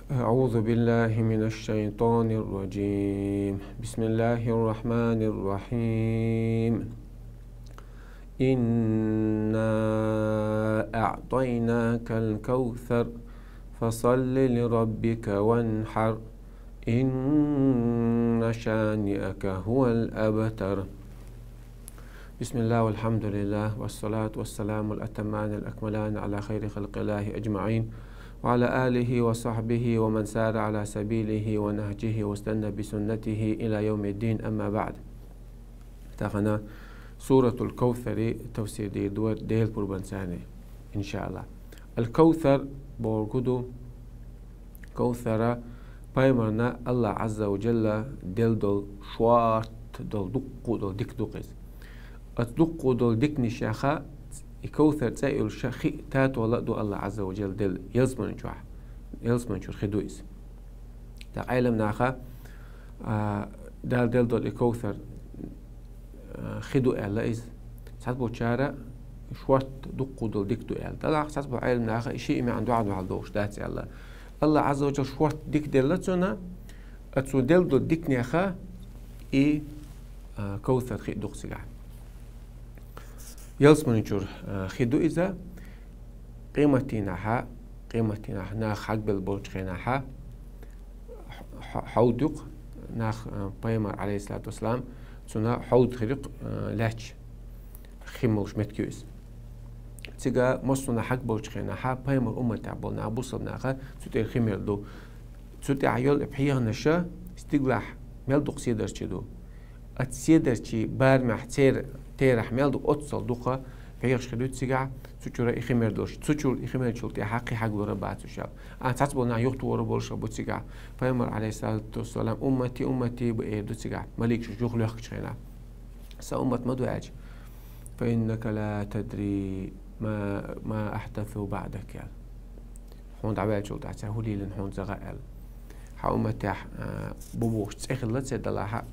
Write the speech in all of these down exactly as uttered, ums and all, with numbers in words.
أعوذ بالله من الشيطان الرجيم. بسم الله الرحمن الرحيم. إنا أعطيناك الكوثر، فصل لربك وانحر، إن شانئك هو الأبتر. بسم الله والحمد لله والصلاة والسلام الأتمان الأكملان على خير خلق الله أجمعين، وعلى آله وصحبه ومن سار على سبيله ونهجه واستنى بسنته إلى يوم الدين، أما بعد. Тахана Суратул Кавсари тафсир дийр ду Дела пурбанца, иншааллах. Ал-Кавсар бохург ду, Кавсара пайхамарна Аллах Азза ва Джалла делла дола шорта дола, дуккха дола дика ду-кх из. Оцу дуккха долу диканашха и Кавсар цӀе а йолуш хи а, татол а ду Аллах Азза ва Джалла делла ялсамани чохь. Ялсамани чуьра хи ду иза. ТӀаккха Ӏеламнаха, а, Дала делла долу и Кавсар, а, хи ду аьлла иза. Цхьаболчара шорта дуккха долу дика ду аьлла. Делахь цхьаболу Ӏеламнаха и шиъ маьӀна дуьхьал-дуьхьал долуш дац аьлла. Аллах Азза ва Джалла шорта дика делла цунна, а цо делла долу диканеха и, а, Кавсар хи ду-кх цигахь. Ялсамани чуьра, а, хи ду иза. Къематдийнахьа, къематдийнахьа нах хьагбелла болчу хенахьа, хьо-, хьовд ю-кх нах, а, пайхамар, алейхиссалату вассалам, цунна хьовд хир ю-кх, а, лаьтташ хи молуш меттиг ю иза. Цига массо а нах хьагболчу хенахьа, пайхамар умматехь болу нах, бусалба наха цу тӀера хи мел ду. Цу тӀехь йолу и пхьегӀанаша стигалахь мел дукха седарчий ду. Оцу седарчийн барамехь церан терахь мел ду, оццул дукха пхьегӀаш хир ду цигахь, цу чуьра и хи мел долуш. Цу чуьра и хи меллачул тӀаьхьа кхин хьаглур бац уьш аьлла. А, цхьаболу нах юхатухур болуш бу цигахь. Пайхамар, алейхиссалату вассалам, уммати, уммати бу эр ду цигахь, маликаш уьш юхалоьхкучу хенахь. Сан уммат ма ду аьлча, фа иннака ла тадри ма, ма ахьдасу баъдак аьлла. Хьуна дӀаваьллачул тӀаьхьа цара хӀун лелийна хьуна ца хаьа аьлла. Хьан умматехь, а, бу бохуш цӀе хилла ца далахь а,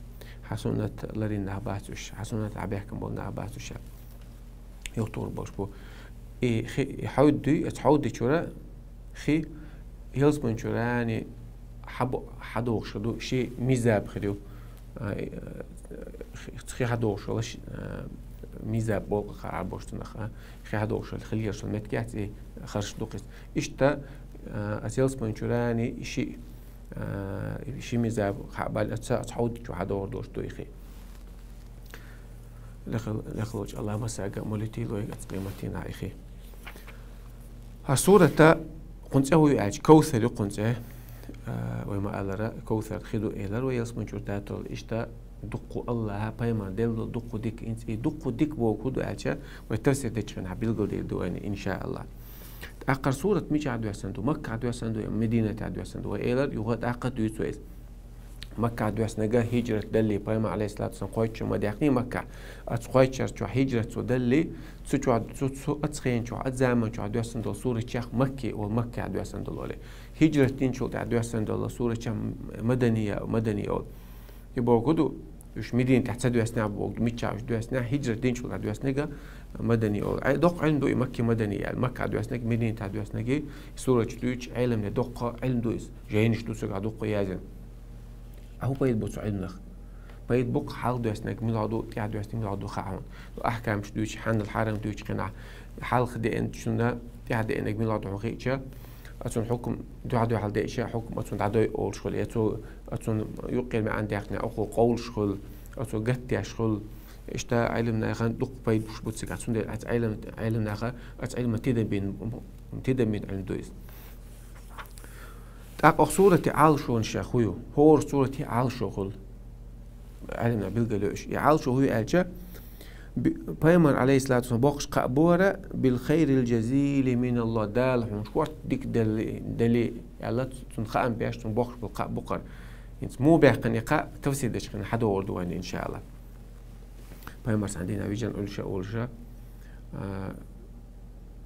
хьан суннат ларйина нах бац уьш, хьан суннат дӀабаьхкина болу нах бац уьш аьлла. Юхатухур болуш бу. И хи, и хьовд ду, оцу хьовди чуьра хи ялсамани чуьра хьабо-, хьадогӀуш хир ду, ши мизаб хир ю. А, и, хи, хи хьадогӀуш хила ши, а, мизаб боху-кх Ӏарбоша цунах, а, хи хьадогӀуш хила, хила езаш йолу меттиг яц, и харш ду-кх иза. Иштта, а, оцу ялсамани чуьра и ши, а, ши мизаб хьабаьлла, оцу, оцу хьовди чу хьадогӀур долуш ду и хи. Лехал-, лехалучу Аллах массаьрга а молитийла вайга оцу къематдийнахь и хи. Хьан сурата кхуьнан цӀе хӀун ю аьлча, Кавсар ю кхуьнан цӀе. А, вай ма-аллара, Кавсар хи ду элира вай ялсамани чуьра татол. Иштта дуккха Аллаха пайхамарна делла долу дуккха дика, хӀинца и дуккха дика бохург хӀун ду аьлча, вай тафсир дечу хенахь билгалдийр ду вайна, иншааллах. ТӀаккха сурат мичахь доьссина ду? Маккахь доьссина ду я Мединатехь доьссина ду? Вай элира, юха тӀаккха дуьйцу вай иза. Маккахь доьссинарг хӀиджрат далале, пайхамар, алейхиссалату вассалам, кхойтта шо ма даьккхинера Маккахь. Оцу кхойтта шарахь хӀиджрат цо далале, цу чохь, цу, цу оцу хенахь чохь, оцу заман чохь доьссина долу сурат чех Макки олу, Маккахь доьссина долу олу. ХӀиджрат динчул тӀаьхьа доьссина долу сурат чех Мадания, Мадани олу. И бохург ду, уьш Мединатехь ца доьссинехь бохург ду, миччахь уьш доьссинехь, хӀиджрат динчул тӀаьхьа доьссинарг Мадани олу. Ай, доккха Ӏилма ду и Макки, Мадани аьлла. Маккахь доьссинарг, Мединатехь доьссинарг, и сурат чу дуьйцуш Ӏеламнаха доккха Ӏилма ду иза. Жайнаш ду цигахь дуккха яздина. А хӀун пайда бу цу Ӏилманах? Пайда бу-кх хьалха доьссинарг муьлха ду, тӀаьхьа доьссинарг муьлха ду хаьа хьуна. Ну, ахкамаш дуьйцуш, хьанал хьарам дуьйцуш хенахь, хьалха деанчунна тӀаьхьа деанарг муьлха ду хьуна хиъча, оцунна хьукам дуьхьа-дуьхьал деача, хьукам оцунна дӀадойу олуш хуьлу, я цо оцунна юккъера маьӀна даьккхинехь, оцо къовлуш хуьлу, оцо гатдеш хуьлу. Иштта Ӏеламнахана дуккха пайда бу цигахь. Цундела оцу Ӏелам-, Ӏеламнаха оцу Ӏилман тидам бина, тидам бина Ӏилма ду иза. ТӀаккха оцу сурате Ӏалашонаш хӀун ю? ХӀора сурате Ӏалашо хуьлу. Ӏеламнаха билгалйойуш. И Ӏалашо хӀун ю аьлча, би-, пайхамар, алейхиссалату вассалам, боккхуш кхаъ бора, бил хайрил жазили миналлах, Дала хьуна шорта дика делли, делли, аьлла, цунна хаам беш, цунна боккхуш болу кхаъ бу-кх хӀара. ХӀинца муха баьккхина и кхаъ, тафсир дечу хенахь хьадогӀур ду вайна, иншааллах. Пайхамар цхьана дийнахь вижина Ӏуьллуш а, олуш а, а,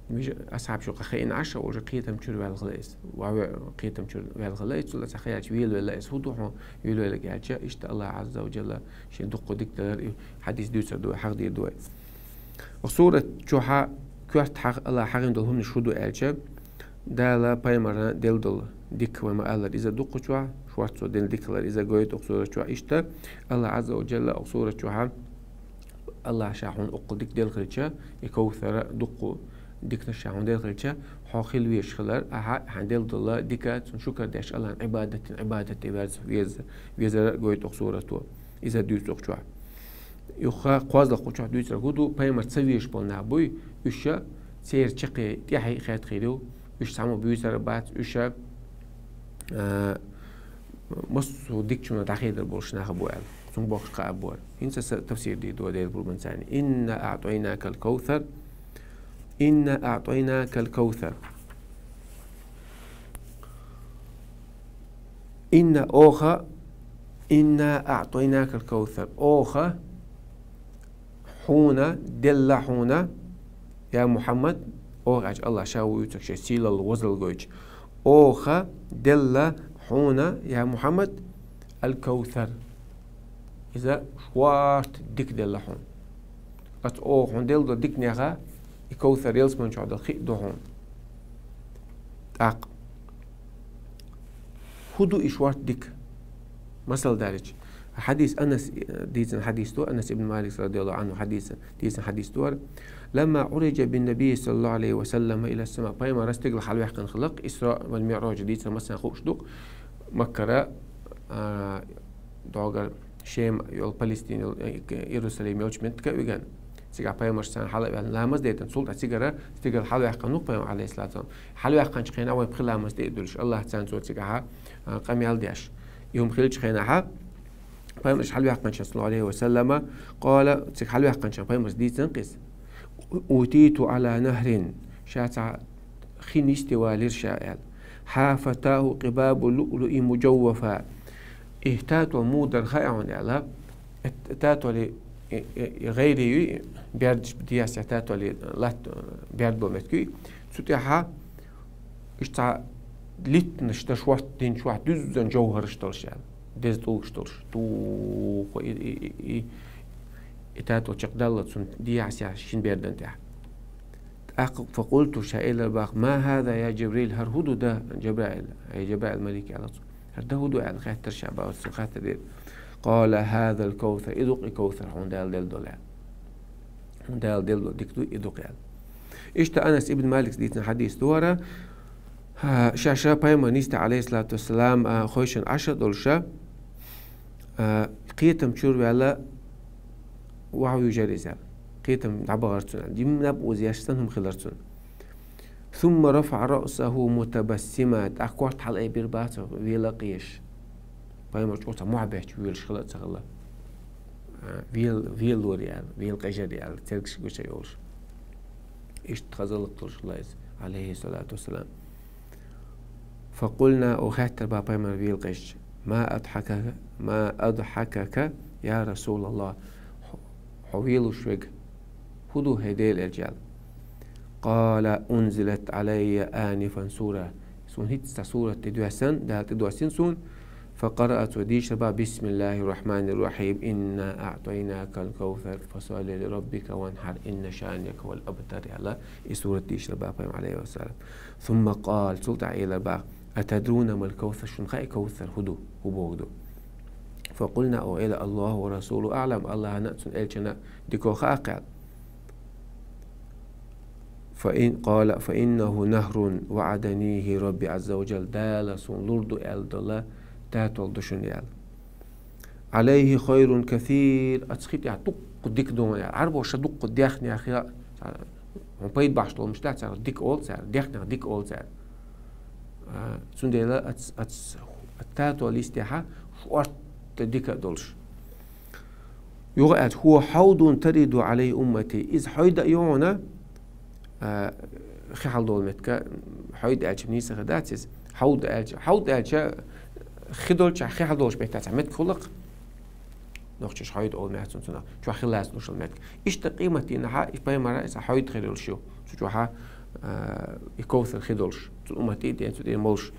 вижа-, асхьабаш юкъахь хиъна Ӏаш а, олуш а, кхетам чуьра ваьлла хилла иза. Ваьве-, кхетам чуьра ваьлла хилла иза, цул а цхьа хилча велавелла иза. ХӀун ду хьуна велавелларг аьлча, иштта Аллах Азза ва Джалла шен дуккха дика далар и хьадис дуьйцур ду вай, хьахдийр ду вай. Сурат чохь коьрта хьагӀ-, Аллах хьагӀийна долу хӀуманаш хӀун ду аьлча, Дала пайхамарна делла долу дика вай ма-аллара иза дукхачохь, шортта цо делла дикалара иза гойту укх сурат чохь. Иштта АллахӀ Азза ва Джалла укх сурат чохь, АллахӀа ша хьуна укхул дика делла хилча, и Кавсара дукху диканаш ша хьуна делла хилча, хьо хила везаш хилар, ахьа хьан делла долу дика, цунна шукар деш АллахӀан Ӏибадатан, Ӏибадате верз-, веза, везара гойту укх сурато. Иза дуьйцу укх чохь. Юха кхозлагӀа кху чохь дуьйцург хӀун ду, пайхамар ца везаш болу нах буй, уьш ша церан чаккхе тӀаьхье хетта хир ю, уьш цхьаммо буьйцур бац, уьш ша, а, массо а дикачунна дӀахедар болуш нах бу аьлла. Цунна бохуш кхаъ бора. ХӀинца аса тафсир дийр ду Делан пурбанца. «Инна аӀтӀайнакал кавсар». «Инна аӀтӀайнакал кавсар». «Инна» оха, «Инна аӀтӀайнакал кавсар». Оха хьуна делла хьуна, я Мухьаммад, оха аьлча АллахӀ ша вуьйцург шен сийлалла, возалла гойтуш. Оха делла хьуна, я Мухьаммад, ал-кавсар. Иза шортта дика делла хьуна. Аса оха хьуна делла долу диканех и Кавсар ялсамани чохь долу хи а ду хьуна. ТӀаккха хӀун ду и шортта дика? Масал далича, хьадис Анас, э, дийцина хьадис ду, Анас ибн Малик, радияллаху анху, хьадис, дийцина хьадис ду хӀара. «Ламма уӀриджа бин-набий, саллаллаху Ӏалайхи ва саллам, ила-с-сама». Пайхамар стигала хьалаваьккхина хилла, Исраъ вал МиӀраж дийцина, массарна хууш ду. Маккара, а, догар Шем йолу, Палестин йолу, э, Иерусалим йолчу меттиге а виган. Цигахь пайхамарш царна хьала а ваьлла, ламаз а дайтина, цул тӀаьхьа цигара стигала хьалаваьккхина ву пайхамар, Ӏалайхиссалату вассалам. Хьалаваьккхинчу хенахь вайн пхи ламаз тӀе а дуьллуш, АллахӀа царна цо цигахь, а, къамел деш. И хӀума хилчу хенахь, пайхамарш хьалаваьккхинчу, саллаллаху Ӏалайхи ва саллама, къала, цига хьалаваьккхинчу пайхамарш дийцина кхиз. «Утиту Ӏала нахрин», ша цхьа хи нисде валийра ша аьлла. «Хьафатаху къибабу луълуи муджаввафа». И татол муха дара хаьа хьуна аьлла. Э, татоли, э, э, э, гӀайре ю, бердаш дехьа татоли латта, э, берд бо меттиг ю. Цу тӀехьа иштта цхьа литтанаш дара шортта дин чохь дуьззина жовхӀараш долуш аьлла. Деза тӀулгаш долуш. Туху и, и, и, и, и татол чекхдалла цунна дехьа шин бердан тӀехь. ТӀаккха факъулту, ша элира боху: «Ма хӀаза, я Джибрил, хӀара хӀун ду, да, Джабраил, хӀай Джабраил малик», аьлла цо. «ХӀара да хӀун ду?» аьлла, хеттара ша боху, цо хаттар дира. Къала: «ХӀазал кавсар, и ду-кх и кавсар, хьуна Дала делла долу», аьлла. «Хьуна Дала делла долу дика ду, и ду-кх», аьлла. Иштта Анас ибн Маликс дийцина хьадис ду хӀара, а, ша, ша пайхамар нисде, Ӏалайхиссалату вассалам, а, хойшина Ӏаш а долуш, а, кхетам чуьра ваьлла, охьавуьйжира иза. Кхетам дӀабахара цунна. Дим наб уза еш санна хӀума хилира цунна. «Сумма рафаӀа раъсаху мутабассима». ТӀаккха корта хьалаайбира боху цо, вела а къежаш. Пайхамар чӀогӀа цхьа мохь бетташ воьлуш хила а ца хилла. А, вел-, велора аьлла, вела къежара аьлла, цергаш гуш а йолуш. Иштта хазаллакх долуш хилла иза, Ӏалайхиссалату вассалам. «Факъулна», оха хаттар боху пайхамар вела къежча: «Ма адхьакака, ма адхьакака, я Расулаллах? Хьо, хьо велуш верг хӀун ду, хӀай Делан элча?» аьлла. Къала: «Унзилат Ӏалайя анифан сура». Суна хӀинца цхьа сурат тӀедоьссина, Дала тӀедоьссина суна. Факъараа, цо дийшира боху: «Бисмиллахир рахманир рахим. Инна аӀтӀайнакал кавсар. Фасалли ли раббика ванхьар. Инна шаниака хӀувал абтар», аьлла, и сурат дийшира боху пайхамар, Ӏалайхиссалам. Сумма къала, цул тӀаьхьа элира боху: «Атадруна мал кавсар? Шуна хаьа, кавсар хӀун ду, хӀун бохург ду?» Факъулна, оха элира: «Аллаху ва расулуху аӀлам», АллахӀана а, цуьнан элчанна а дика хаьа-кх аьлла. Фа ин-, къала: «Фа иннаху нахрун ваӀаданихи Рабби Ӏазза ва Джалла». Дала суна лур ду аьлла долу татол ду шуна аьлла. «Ӏалайхи хайрун касир». Оцу хи тӀехь дуккха дика ду аьлла. Ӏарбоша дуккха дехнех я, хьуна пайда бахьаш долу муш дац цара, дика олу цара, дехнех дика олу цара. А, цундела оц-, оц-, оцу татолан йистехь шортта дика а долуш. Юха аьлча: «ХӀува хьавдун тариду Ӏалайхи уммати». Иза хьойда а ю хьуна, а, хи хьалдолу меттиг, хьойда аьлча нийса хир дац иза. Хьавда аьлча, хьавда аьлча хи долчохь, хи хьалдолуш меттиг дац, меттиг хуьлу-кх. Нохчаша хьойда олу меттиг цунах, чохь хи лаца луш йолу меттиг. Иштта къематдийнахь и пайхамара иза хьойда хир йолуш ю. Цу чохь, а, и кавсар хи долуш, цуьнан уммат тӀе а деана, цу тӀе молуш.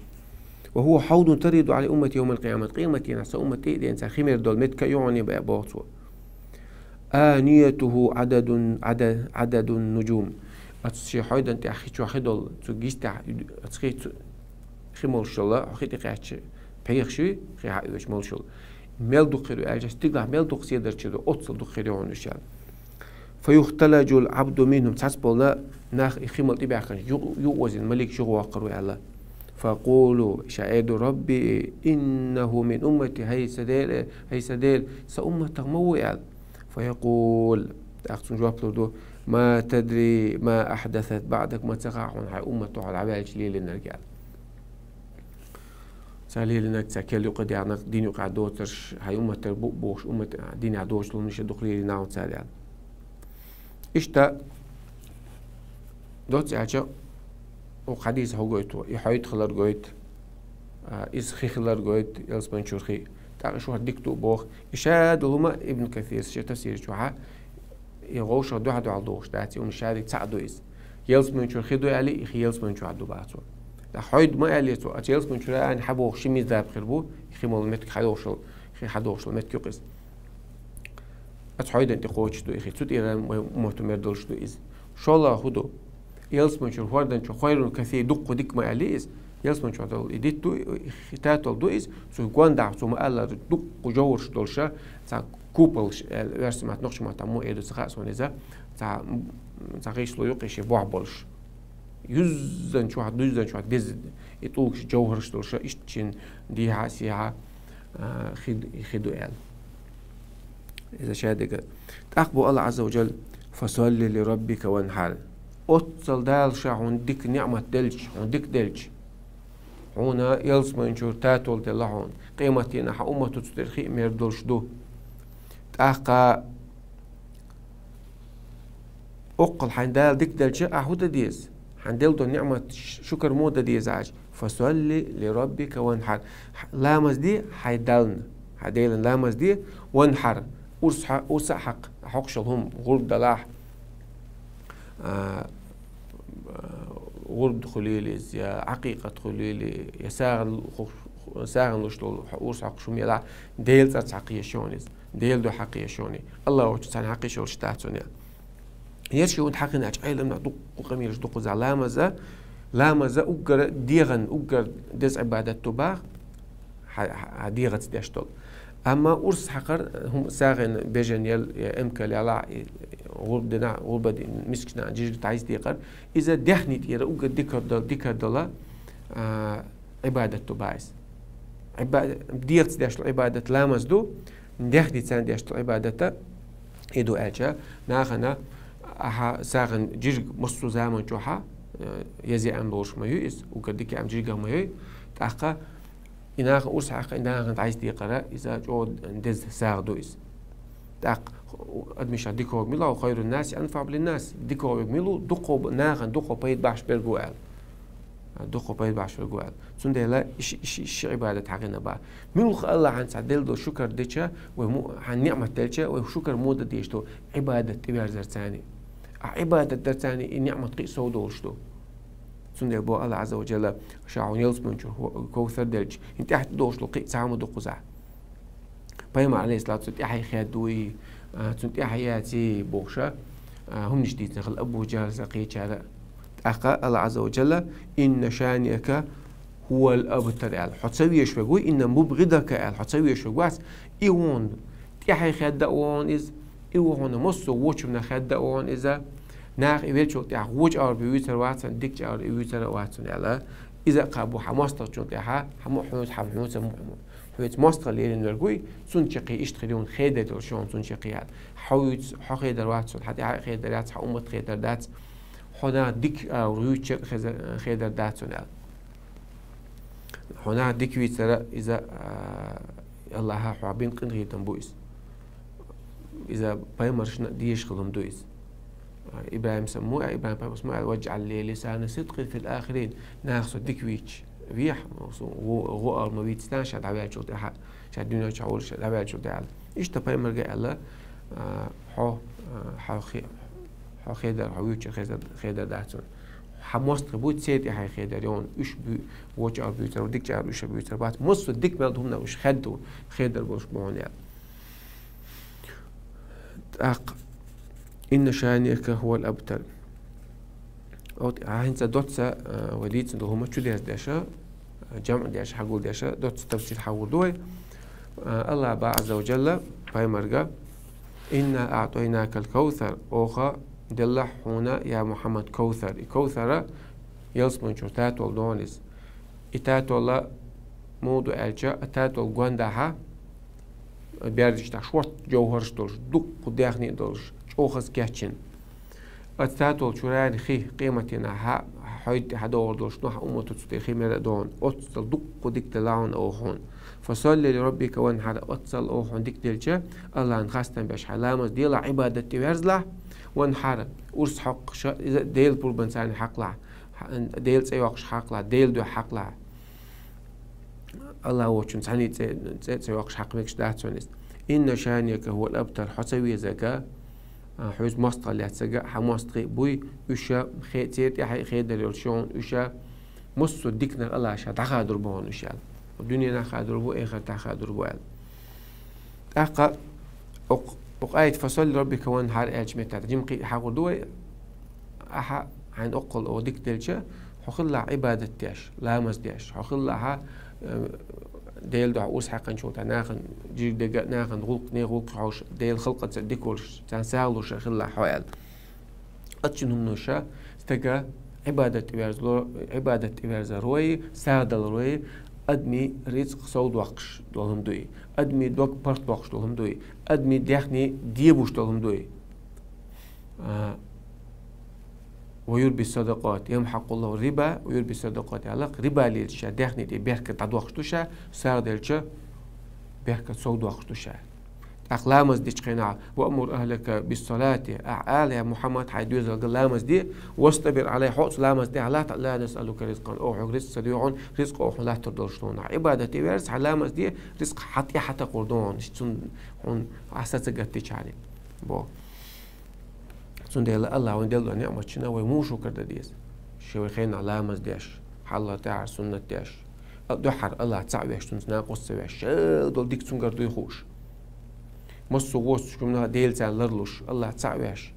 «Ва хӀува хьавдун тариду Ӏалайхи уммати йовмал къиямат». Къематдийнахь сан уммат тӀе а деана, цара хи мер долу меттиг а ю хьуна боху цо. «Аниятуху Ӏададун, Ӏада-, Ӏададун нуджум». Оцу шен хьойдан тӀехь хи чохь хи долу, цу йистехь, оцу хи, цу, хи молуш йола, хьо хи тӀекхаьчча, пхьегӀаш ю, хи хьаоьцуш молуш йола. Мел дукха хир ю аьлча, стигалахь мел дукха седарча ду, оццул дукха хир ю хьуна уьш аьлла. فيختلج العبد منهم, цхьацболча нах и хи мел тӀебаьхкача, ю-, юкъе озийна малик юхавоаккхар ву аьлла. فيقول, ша эр ду: رب إنه من أمتي, хӀай са Дела, хӀай са Дела, са умматах ма ву аьлла. فيقول, тӀаккха цунна жоп лур ду: ما تدري ما أحدثت بعدك, ма ца хаьа хьуна хьай уммато хьо дӀаваьлча лелийнарг аьлла. Цар лелийнарг, цар керла юкъе даьхнарг, дин юкъе доцурш, хьай умматера бу-, бохуш, уммат динехь доцуш лунаш а дукха лелийна хьуна цара аьлла. Иштта доцца аьлча, укх хьадисо хӀу гойту, и хьойда хилар гойту, а, иза хи хилар гойту, ялсамани чура хи. ТӀаккха и шорта дика ду боху. И ша долу хӀума Ибн Касира шен тафсира чохь, и вовшах дуьхьал-дуьхьал дохуш дац, и хӀума шадерг цхьаъ ду иза. Ялсамани чура хи ду аьлла, и хи ялсамани чохь ду боху цо. ТӀаккха хьойда ма аьллера цо, оцу ялсамани чура а хьан боху ши мизаб хир бу, и хи молу меттиг хьадохуш йолу, хи хьадохуш йолу меттиг ю-кх иза. Оцу хьойдан тӀе кхочуш ду и хи, цу тӀера вайн уммато мер долуш ду иза. ШолгӀа хӀун ду? Ялсамани чуьра хӀордан чу хайрун касир, дуккха дика ма аьллий иза. Ялсамани чохь долу и дитт ду, и хи татол ду иза. Цу гондахь цо ма-аллара дуккха жовхӀарш долуша, цхьа куполаш аьлла, оьрсийн маттахь, нохчийн маттахь муха эр ду ца хаьа суна иза, цхьа, цхьа гӀишло ю-кх и шен бохь болуш. Юьззан чохь, дуьззан чохь деза и тӀулгаш, жовхӀарш долуша, иштта шен дехьа а, сехьа а, а, хи, хи ду аьлла. Иза шадерг. ТӀаккха боху АллахӀ Ӏазза ва Джалла: «Фасалли ли раббика ванхар». Оццул Дала Ша хьуна дика ниӀмат делча, хьуна дика делча, хьуна ялсамани чуьра татол делла хьуна, къематдийнахь хьан уммато цу тӀера хи а мер долуш ду. ТӀаккха оккхул хьайн Дала дика делча, ахь хӀун дан деза? Хьан делла долу ниӀмат ш-, шукар муха дан деза ахь? «Фасалли ли раббика ванхар». Ламаз де хьайн Дална, хьайн Делан ламаз де, ванхар, урс хьа-, урс а хьакха, хьокхуш йолу хӀума, гӀурба далахь, а, а, гӀурба хуьлийла иза, я Ӏакъикъат хуьлийла, я сагӀан лу-, ху-, сагӀан луш долу хьо-, урс хьокхуш хӀума елахь, Делан цӀарца хьакха езаш ю иза, Делан дуьхьа хьакха езаш ю, АллахӀ волчу царна хьакха езаш йолуш дац хьуна. Еш ю хьакхина аьлча, Ӏеламнаха дуккха къамелаш ду кхузахь. Ламаза, ламаза уггар дегӀан, уггар деза Ӏибадат ду боху, хьа-, хьа-, хьан дегӀаца деш долу. Амма урс хьакхар, хӀума сагӀина бежана ял, я эмкал яла, и гӀурба дина, гӀурба ди-, мискачу нахана жижиг дӀасадекхар, иза дехний тӀера уггар дикар дол-, дикар долу, а, Ӏибадат ду боху иза. Ӏиба-, дегӀаца деш долу Ӏибадат ламаз ду, дехний царна деш долу Ӏибадата и ду аьлча, нахана ахьа сагӀина жижиг массо а заман чохьа, э, еза аьм лоруш ма ю иза, уггар дика аьм жижигах ма ю, тӀаккха и нахана урс хьакха, и нахана дӀасадекхара, иза чӀогӀа деза сагӀа ду иза. ТӀаккха адамаша дика верг мила ву, хайрун наси анфаӀу лин нас, дика верг мила ву, дукха нахана дукха пайда бахьаш берг ву аьлла. Дукха пайда бахьаш верг ву аьлла. Цундела и ши, и ши, и ши Ӏибадат хьакхина боху. Муьлхха АллахӀана цхьа делла долу шукар дича, вай му-, хьан ниӀмат делча, вай шукар муха дан дезаш ду? Ӏибадат тӀеверзарца. А Ӏибадат дарца и ниӀмат кхин а сов долуш ду. Цундела боху АллахӀ Ӏазза ва Джалла: «Ша хьуна ялсамани чуьра хӀо-, кевсар делча, хӀинца тӀаьхьа тӀедогӀуш долу кхин а цхьа хӀума ду кхузахь». Пайхамар, Ӏалайхиссалату вассалам, тӀаьхье хеддий, а, цунна тӀаьхье яций бохуша, а, хӀуманаш дийцина хилла Абу Джахьла кхечара. ТӀаккха АллахӀ Ӏазза ва Джалла: «Инна шаниака хӀувал абтар», – аьлла. Хьо ца везаш верг ву, «инна мубгӀидака», – аьлла. Хьо ца везаш верг вац, и вон тӀаьхье хедда а вон иза, и ву хьуна массо а вочунна хедда а вон иза. Наха и веллачул тӀаьхьа вочу агӀор бен вуьйцур вац, дикачу агӀор и вуьйцур а вац хьуна аьлла. Иза а кхаба хьан мостагӀчун тӀаьхьа, хьан мо-, хьуьнца, хьан хьуьнца мо-, хьуьнца мостагӀа лелийна верг вуй, цунна чаккхе иштта хир ю хьуна хедар долуш, хьуна цунна чаккхе яц. Хьо вуьйцу, хьо хедар вац хьуна, хьан тӀаьхьа а хедар яц, хьан уммат хедар дац. Хьо наха дика, а, вуьйцуча хеза-, хедар дац хьуна аьлла. Хьо наха дика вийцара иза, а, АллахӀа хьох бина къинхетам бу иза. Иза пайхамаршна дезаш хилла хӀума ду иза. ИбрахӀимса мо аьлла, ИбрахӀим пайхамарс мо аьлла: «Важъал ли лисана сидкъин фил ахирин». Наха со дика вийча, вехьа, со гӀо-, гӀо ала ма вийцина, ша дӀаваьллачул тӀаьхьа, ша дуьнен чу хьовлуш, ша дӀаваьллачул тӀаьхьа. Иштта пайхамарга аьлла, а, хьо, а, хьо хи-, хьо хедар, хьо вуьйча хедар, хедар дац хьуна. Хьан мостагӀий буй, церан тӀаьхье хедар ю хьуна, уьш буй, вочу агӀор буьйцур, дикачу агӀор уьш буьйцур бац. Массо а дика мел ду хӀуманах уьш хедда, хедар болуш бу хьуна аьлла. ТӀаккха: «Инна шаниака хӀувал абтар». От, а, хӀинца доцца, а, вай дийцина долу хӀума чудерзадеш, а, ЖамӀ деш, хьагулдеш, доцца тафсир хьагулду вай. А, Аллах ба Азза ва Джалла пайхамарга: «Инна аътайнакал кавсар», оха делла хьона, я Мухьаммад, кавсар. И кавсара ялсманчура татол дона из. И татола муду аьлча, а татол гондахьа, бердаш тӀа шорт жовхӀараш долаш, дуккха дехни долаш, чӀоагӀа хаза кечйина. Оцу татол чура хи, къематдийнахьа, хьойда тӀе хьадогӀур долаш, ну, хьан уммато цу тӀера хи мара а догӀу, оццал дуккха дика делла хьона оха хьона. «Фасалли ли раббика ванхьар», оццал оха хьона дика делча, Аллахьан хастам беш хьайн ламаз делахь, Ӏибадат тӀеверзалахь, ванхьар, урс хьокхаш, иза Делан пурбанца хьакхалахь, Делан цӀе йоккхуш хьакхалахь, Делан дуьхьа хьакхалахь. Аллах воцчун цхьанний цӀе, цӀе, цӀе йоккхуш хьакха мегаш дац хьона иза. «Инна шаниака хӀувал абтар», хьо ца везарг, а, хьоьца мостагӀа лаьцнарг, хьан мостагӀий буй, уьш хе-, церан тӀехьа хедар йолуш ю хьуна, уьш массо а диканах Аллах ша дӀахадор бу хьуна уьш аьлла. Дуьненахь хадор бу, эхартахь хадор бу аьлла. ТӀаккха укх-, укх аят «Фасалли ли раббика ванхьар» аьллачу меттехь, жимма кхин а хьахор ду вай, ахьа хьайна оккхул оха дика делча, хьо хилалахь Ӏибадат деш, ламаз деш, хьо хилалахьа, э, Делан дуьхьа урс хьаькхначул тӀехьа нахана жирг дега, нахана гӀуллакх, нехан гӀуллакх хьовш, Делан халкъаца дика волуш, царна сагӀа луш хилалахь хьо аьлла. Оцу хӀуманаш стага Ӏибадат тӀеверзало-, Ӏибадат тӀеверзарой, сагӀа даларой, адамийн рицкъ сов доккхуш долу хӀума дуй, адамийн дог паргӀатбоккхуш долу хӀума дуй, адамийн даьхни дебуш долу хӀума дуй. А, «Ва юрби садакъат, ямхьакъуллаху риба, ва юрби садакъат», аьлла, риба лелча даьхни тӀе беркат дӀадоккхуш ду ша, сагӀа делча беркат сов доккхуш ду ша. ТӀаккха ламаз дечу хенахь: «Ваъмур ахлака биссалати», ахьа ала, я Мухьаммад, хьайн доьзалга ламаз де, «вастабир Ӏалайхьа», хьо а цу ламаз тӀехь латта, «ла насъалука ризкъан», оха хьоьга рицкъ ца дуьйхьу, рицкъ оха хьуна латтар долуш ду хьуна. Ӏибадат тӀеверза, хьайн ламаз де, рицкъ хьан тӀехьа тахкар ду хьуна, цунна хьуна ахь са ца гатдича хьуна. Бо. Цундела Аллах вайн делла ниъматчина вай мушу карда деза. Ши вай хенахь ламаз деш, хьалла тӀаьхьара суннат деш. А, дуьххьара Аллах цхьаъ веш, цунца накъост ца веш, ша долу дика цуьнгара дуй хууш. Массо а гӀоцучу хӀуманах Дела царна ларлуш, Аллах цхьаъ веш.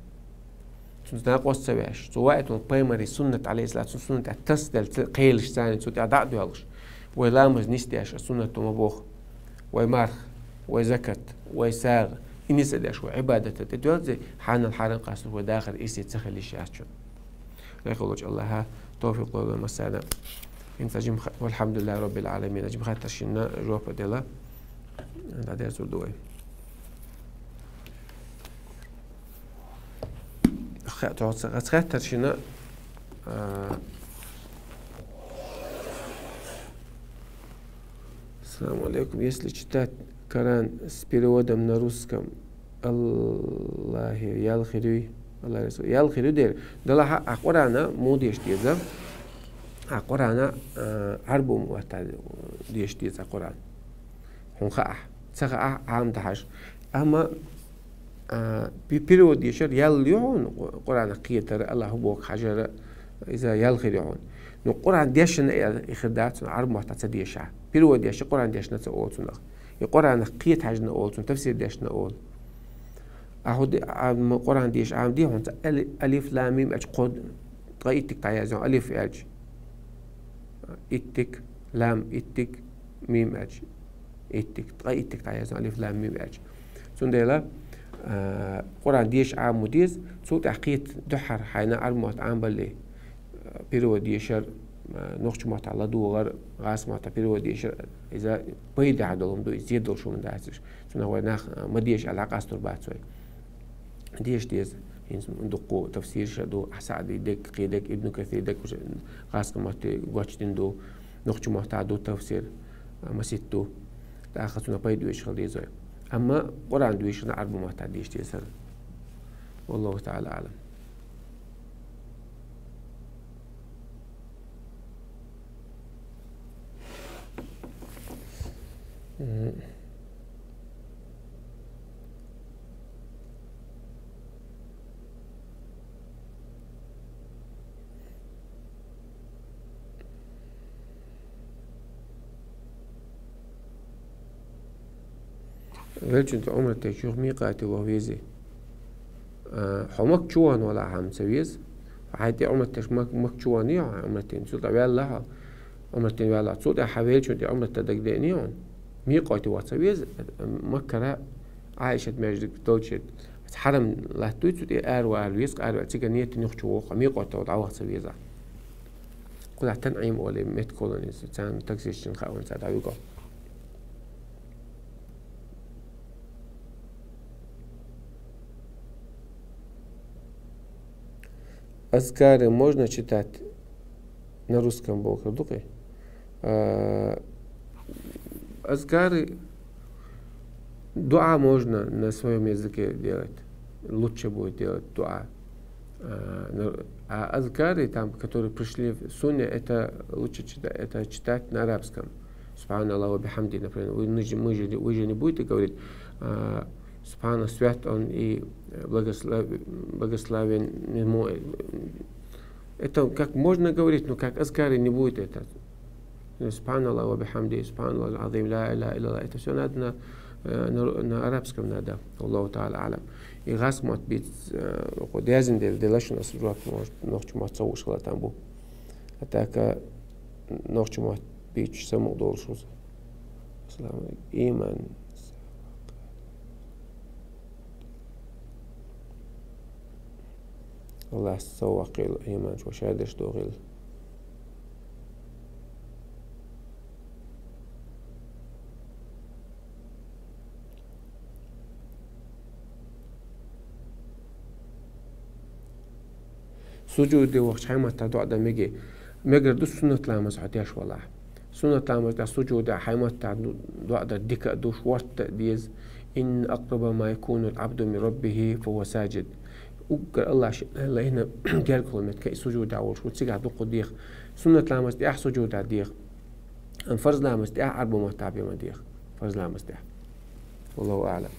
Цунца накъост ца веш. Цу ваийтал пайхамарий суннат, Ӏалайхиссалату, цу суннат тӀехь тасаделла ца кхелаш царна, цу тӀехь дӀа а доьлхуш. Вай ламаз нисдеш, а суннат ма боху. Вай марх, вай закат, вай сагӀа. И нисдеш вай Ӏибадат тӀе доьлзе, хьанал хьарам къастур вай дахар иси ца хила йиш яц чун. Рехалучу Аллаха тавфикъ лойла массарна. ХӀинца жимха-, валхьамдулиллахи раббил Ӏаламин. Жимхаттар шинна жоп дела. ДӀадерзур ду вай. Ха-, тхо ца-, ца хаттар шина, а, Ассаламу алейкум. Если читать Коран с переводом на русском, Аллахе ял хир юй? Аллах Расул. Ял хир ю дер. Далахьа а Къурана му деш деза. А Къурана, а, Ӏарбу мотта деш деза Къуран. Хьун хаахь. Ца хаахь, Ӏам дахьаш. Амма, а, пе-, перевод дешар ял ю хьуна, Къу-, Къуръанах кхетар, Аллах хӀу боху хьажар, иза ял хир ю хьуна. Ну, Къуръан дешна и хир дац, Ӏарбу мотта ца деша. Перевод дешар Къуръан дешна ца олу цунах. И Къуръанах кхета хьаьжна олу цунах, тафсир дешна олу. Ахьа де-, а, м-, Къуръан деша Ӏам де хьуна ца али-, алиф, лам, мим аьлча кхо д-, ткъа иттиг дӀаязйо, алиф аьлча. Иттиг, лам, иттиг, мим аьлча. Иттиг, ткъа иттиг дӀаязйо, алиф, лам, мим аьлча. Цундела, а, Къуръан деша Ӏам ма деза, цул тӀаьхьа кхета дуьххьара хьайна Ӏарбу мотт Ӏам балле, а, перевод дешар, а, нохча маттахь ладугӀар, гӀазкхи маттахь перевод дешар, иза пайда долу хӀума ду, иза зен долуш хӀума дац уьш. Цунах вай нах, а, ма деша аьлла къастор бац вай. Деша деза. ХӀинца дуккха тафсираш а ду, Саъди дерг, кхин дерг, Ибн Касир дерг, уьш гӀазкхи матте гочдина ду, нохча маттахь ду тафсир, а, маситта ду. ТӀаккха цунах пайда оьцуш хила деза вай. Амма Къуръан дешарна Ӏарбу маттахь деша деза. Валлаху та'ала а'лам. Мгм. Велчунца Ӏумрат деш юха микъате ваха везий? А, хьо Макка чу вахана валахь хьан ца веза. Хьайн тӀе Ӏумрат деш Мак-, Макка чу вахана, хьо Ӏумрат дина, цул тӀаьхьа ваьлла хьо. Ӏумрат дина ваьлла. Цул тӀехьа хьан веллачун тӀе Ӏумрат дан дагадеъний хьуна? Микъате ваха ца веза, Маккара Ӏайшат маьждиг долчу. Хьарам латтуй цу тӀе, ара вала веза, ара вала цига нийят дина юхачу вогӀу, микъате дӀаваха ца веза. Кхузахь ТанӀим олу меттиг хилла иза, царна таксисташна хаьа, цара дӀавигна. Азкары можно читать на русском, боху дукхе? А, азкары, дуа можно на своём языке делать. Лучше будет делать дуа. А, на- а азкары, там, которые пришли в сунне, это лучше читать, это читать на арабском. Субханаллах ва бихамди, например. Вы, мы же, мы же, вы же не будете говорить, а, Субхана, свят Он и благослов- благословен Ему. Это как можно говорить, но как азкары не будет это. Субханаллах ва бихамди, субханаллах азим, ла иляха илляллах. Это всё надо на, э, на, на арабском надо. Аллаху та'аля а'лям. И гӀазкхи мотт бийца, э, кху дезна дела, делаш у нас жоп, может, нохча мотт ца хууш хила там бу. А так, э, нохча мотт бийцича самукъа долуш ву со. Ассаламу алейкум. Иман. Аллахьа совгӀат хуьлда иман, шу шадерш дохийла. Сужуде вахча хьайн маттахь доӀа дан мегий? Мегар ду суннат ламаз хьо деш валахь. Суннат ламаз тӀехь сужуде хьайн маттахь ду- доӀа дан дика а ду, шортта а деза. Инна акъраба ма якуну аль-абду мин раббихи фа хува сажид. Уггар Аллахьчу лайна гергахула меттиг и сужуде волуш ву, цигахь дукха деха. Суннат ламаз тӀехь сужуде деха. Амма фарз ламаз тӀехь Ӏарбо маттахь бен ма деха. Фарз ламаз тӀехь. Валлаху а'лам.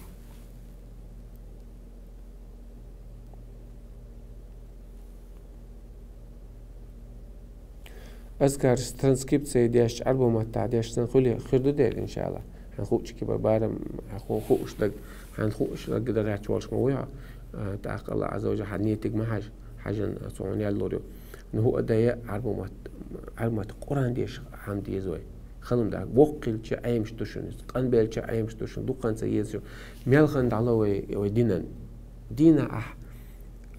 Азкар транскрипция деш, Ӏарбо маттахь деш санна хуьлий, хир ду дера, иншалла. Хьан хуучу кибар барам, хьан ху- хууш даг, хьан хууш даг дагӀаьтташ волуш ма вуй хьо. А, тӀаккха Аллахь Ӏазза ва Жалла хьан нийтиг ма хьажа, хьажан цо хьуна ял лур ю. Ну хӀу а дайа Ӏарбо матта, Ӏарбо матта Къуръан деша хьан деза вай. Халун даг, воккха хилча Ӏемаш ду шуна иза, къанбелча Ӏемаш ду шуна, дуккханца еза шуна. Мел хан дӀало вай, вай динан. Дина ахь,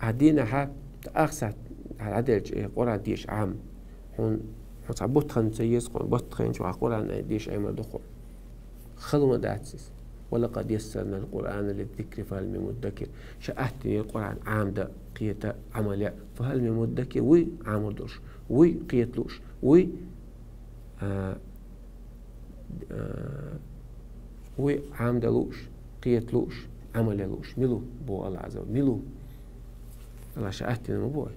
а дина ахьа, ахсат, хьан Ӏаделча, э, Къуръан деша Ӏам. Хьун, хьун цхьа бутт хан ца еза хьун, бутт хенча вахь Къуръан деша Ӏемар ду хьун. Халун дац иза. «Ва лакъад яссарна аль-Къуръана лиззикри фахал мин муддакир». Ша аттинера Къуръан Ӏамда, кхета, Ӏамал яа. Фахал мин муддакир, вуй Ӏамар долуш, вуй кхета лууш, вуй, а, а, вуй Ӏамда лууш, кхета лууш, Ӏамал яа лууш. Мила ву, боху Аллахь Ӏазза ва, мила ву? Аллахь ша аттина ма бой.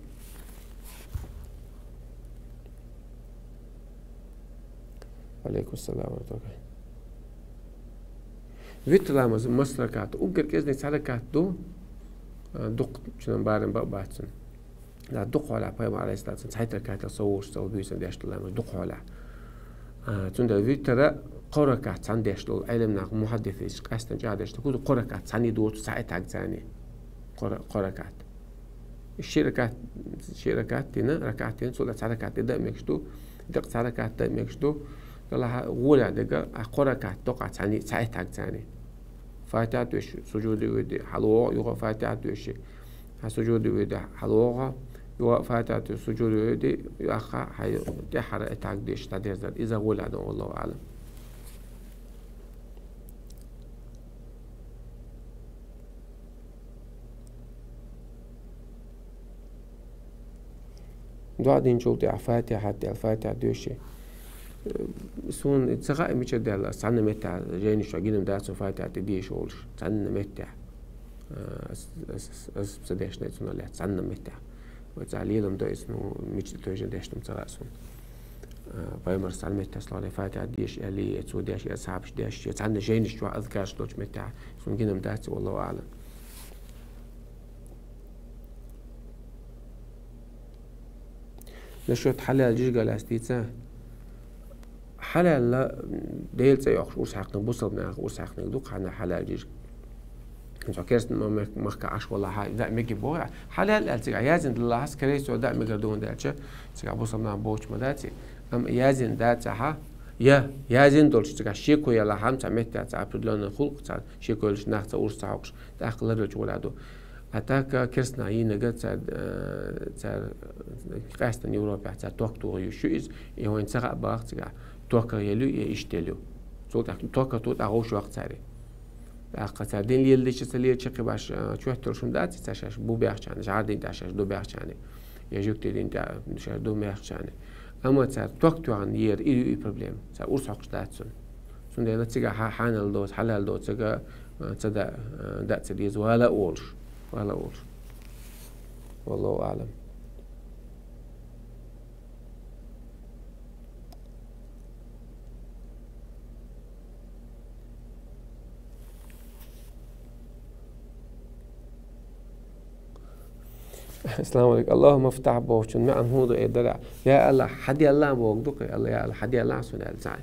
Алейкум салам ва рахматуллахь. Витр ламаз масса ракат? Уггар кӀезиг цхьа ракат ду, а, дукхачунна барам бан а бац цунна. Да, дукха хьолахь пайхамар, алейхиссалату вассалам, цхьайтта ракатал со вуьйцуш, ца вуьйцуш деш ду ламаз, дукха хьолахь. А, цундела витра кхо ракат цхьаьна деш долу Ӏеламнаха, мухьаддисаша къаьстина чӀагӀдеш ду, кхо ракат цхьаьна доцу, цхьа этаг царний. Кхо ра-, кхо ракат. Ши ракат, ши ракат дина, ракат дина, цул тӀаьхьа цхьа ракат тӀе дан а мегаш ду, декъа цхьа ракат дан а мегаш ду. Делахь гӀолехь дерг, а, кхо ракат доккхахь цхьаьний, цхьа этаг царний. Фатихьа доьшуш, сужуде воьдий, хьалавогӀу, юха Фатихьа доьший, хьан сужуде воьдий, хьалавогӀу, юха Фатихьа доьшуш, сужуде воьдий, юха хьайн тӀаьххьара этаг деш дӀадерзар. Иза гӀолехь ду, валлаху аӀлам. ДоӀа динчул тӀаьхьа Фатихьа, тӀе Фатихьа доьший. Суна ца хаьа мичара даьлла, ас цхьанна меттехь жайнаш чохь гина дац, цо Фатихьа тӀе деша волуш, цхьанна меттехь. Ас, ас, ас, ас ца дешна цунах лаьцна, цхьанна меттехь. Вай цхьа лелам до иза, ну, мича тӀе тевжина дешна ца хаьа суна. Пайхамарс цхьанна меттехь, саллаллаху алейхи, Фатихьа деша аьлла, я цо деша, я асхьабаш деша, я цхьанна жайнаш чохь, азкарш долчу меттехь, суна гина дац, валлаху аӀлам. Насчёт хьалал жижиг лаьцна дийца. Хьалалла Делан цӀе йоккхуш урс хьаькхнарг, бусалба наха урс хьаькхнарг ду, кхана хьалал жижиг. Цо керста ма-, мех-, махка Ӏаш валахь, даа меги боху. Хьалал аьлла цигахь яздина далахь, скорее всего, даа мегар ду, хӀунда аьлча цигахь бусалба нах боцуш ма дац и. Амма яздина дац цхьа, я яздина долчу цигахь шеко яла хьама цхьа меттехь цхьа определённый хӀуллакх, цхьа шеко йолуш нах цхьа урс ца хьокхуш, тӀаккха ларвелча гӀолехь ду. А так, э, керстанах йийнарг цара, э, цара, э, къаьстина Европехь цара ток тоха йиш ю иза, и вайна ца хаьа боху цигахь, токах елла ю, я иштта елла ю. Цул тӀаьхьа токах ту, тӀаккха вовшах ваккха цара. ТӀаккха цара дин леладича, ца лелача кхин баш, а, чоьтталуш хӀума дац, цара шаьш бу баьхча хьана, жӀар дин тӀехь шаьш ду баьхча хьана, я жуьгти дин тӀехь шаьш ду баьхча хьана. Амма цара ток тоьхна яра, и ю и проблема. Цара урс хьокхуш дац цунна. Цундела цигахь хьа-, хьанал доцу, хьалал доцург, а, ца да-, а, даа ца деза, вала а волуш. Вала а волуш. Валлаху аълам. Ассаламу алейкум. «Аллахумма фтахь» бохучун маьӀна хӀун ду, э, дара? Я АллахӀ, хьаделла боху ду-кх, Алла, я АллахӀ, хьаделла суна аьлла цхьа.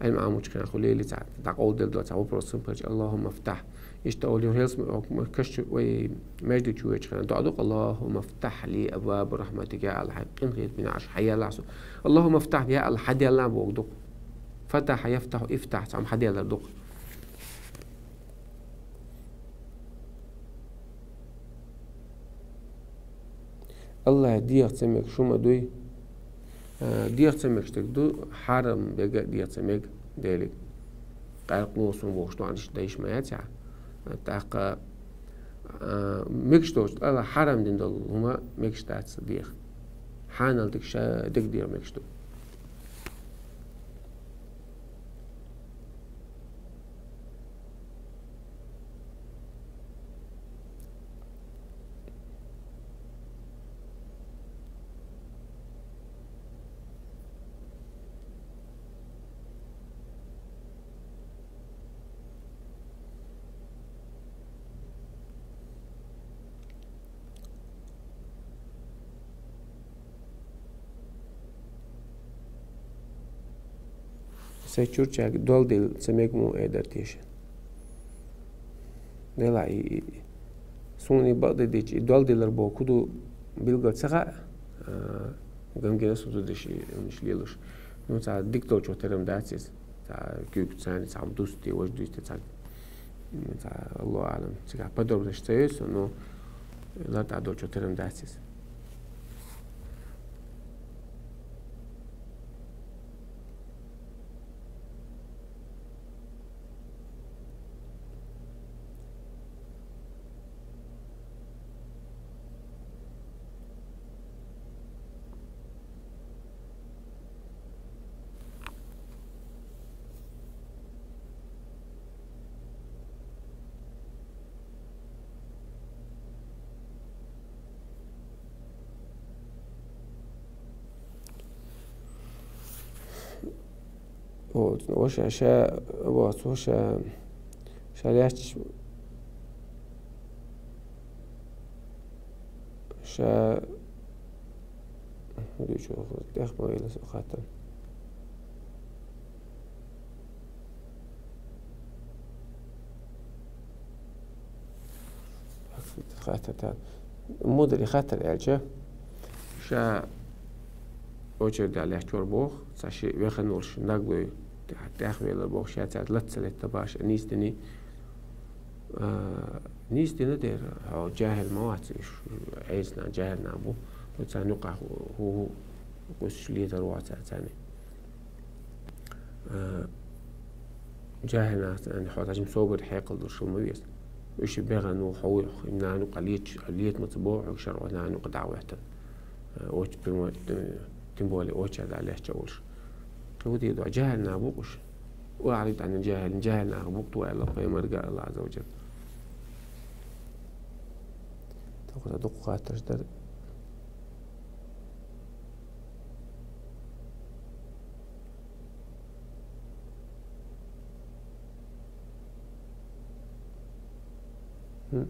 Ӏилма Ӏамочу хенахь хуьлийла цхьа, дӀакъовладелла до цхьа вопрос сан паччахь, «Аллахумма фтахь». Иштта олу хӀинца ма-, каш чу вай между чу вечу хенахь доӀа ду-кх: «Аллахумма фтахь ли абваба рахматика», я АллахӀ, хьайн къинхетам бина Ӏаш хьаелла суна. «Аллахумма фтахь», я АллахӀ, хьаделла боху ду-кх. Фатахьа яфтахьу ифтахь, цхьа хьаделлар ду-кх. АллахӀе деха ца мегаш хӀума дуй? А, деха ца мегаш дерг ду, хьарам берг а деха ца мега Деле. Къаьркъа лоцу бохуш доӀанаш дайша ма яц ахь. ТӀаккха, а, мегаш доцу, АллахӀа хьарам дина долу хӀума мегаш дац деха. Хьанал дерг ша дерг деха мегаш ду. Сайн чурчаьрга долделла ца мега муха эр дара теша? Делахь и, и, суна и бакъдерг дийцича, и долделлар боху хӀун ду билггал ца хаьа, а, гангена суна зудаш и, уьш лелош. Ну, цхьа дика долчух тера-м дац иза. Цхьа куьйга царна цхьа дусти, важа дуьсти цхьа, м, цхьа, Аллаху аълам, цигахь подробносташ ца йойцу, но лартӀехь долчух тера-м дац иза. Вот, ну, ва ша, ша, вот, ва ша, ша лаьтташ, ша, дуьйцу, тӀех ма вела со хаттар. Хаттар тан. Мудари хаттар аьлча, ша очередехь лаьтташ вара боху, цхьа ши вехана волуш наглой тӀехвелар боху, ша цаьрца лаца летта баша нийсдини. А, нийсдина дера, хьо жаьхӀил ма вац, уьш Ӏеса нах жаьхӀил нах бу. Хьо царна юкъахь хӀу-, хӀу-, хӀу-, кхуьссуш летар вац царна. А, жаьхӀил нах царна, хьо цхьа жима собар хьекхал долуш хила ма веза. Уьш бехана ву хьо вуй, хьо нана юкъа леташ, летамаца боху хьоьга шарахь нана юкъа дӀа а хӀоьттина. А, оч-, тем более очередехь лаьтташ а волуш. Кхин хӀун дийр ду, жаьхӀил нах бу-кх уьш. Ва Ӏалайкум тӀаьхьа жаьхӀил, жаьхӀил нах бу-кх тхо аьлла пайхамарга, Аллаху Ӏазза ва Жалла. Тахана дукха хаттарш дара. Хм.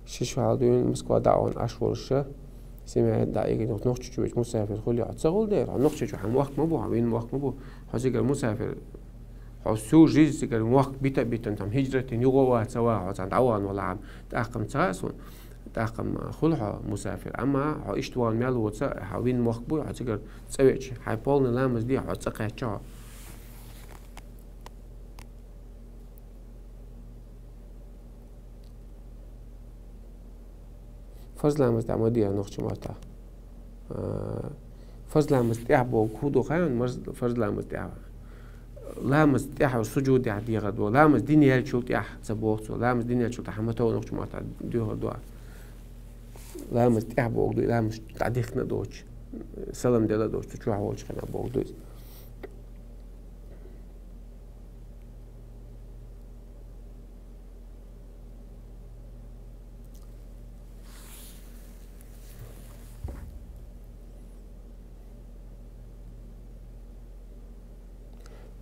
Ши шо хьалха дуьйна Москва дӀа а вахана Ӏаш волуш, семья дӀа а йигина, нохчочу вечу мусафир хуьлий хьо? Ца хуьлу дера, хьо нохчочу хьан мохк ма бу, хьан вина мохк ма бу, хьо цигара мусафир Хьо всю жизнь цигара мохк бита а битан, там хиджрат дина юха а ваха ца ваха, хьо цхьана дӀавахана валахь-м, тӀаккха-м ца хаа суна, тӀаккха-м хуьлу хьо мусафир. Амма хьо иштта вахана мел воцу, хьо вина мохк буй, хьо цигара цӀа веача, хьайн полный ламаз де, хьо цӀа кхаьчча хьо. Фарз ламаз тӀехь ма дехьа нохчийн маттахь. А, фарз ламаз тӀехь боху хӀун ду хаьий, марз-, фарз ламаз тӀехь. Ламаз тӀехь сужудехь дехар ду. Ламаз дина яьллачул тӀехь ца боху цо. Ламаз дина яьллачул тӀехь ма тов нохчийн маттахь доьхур ду. Ламаз тӀехь боху ду, ламаз дӀадихкина а доцуш, салам дала а доцуш, цу чохь волчу хенахь боху ду иза.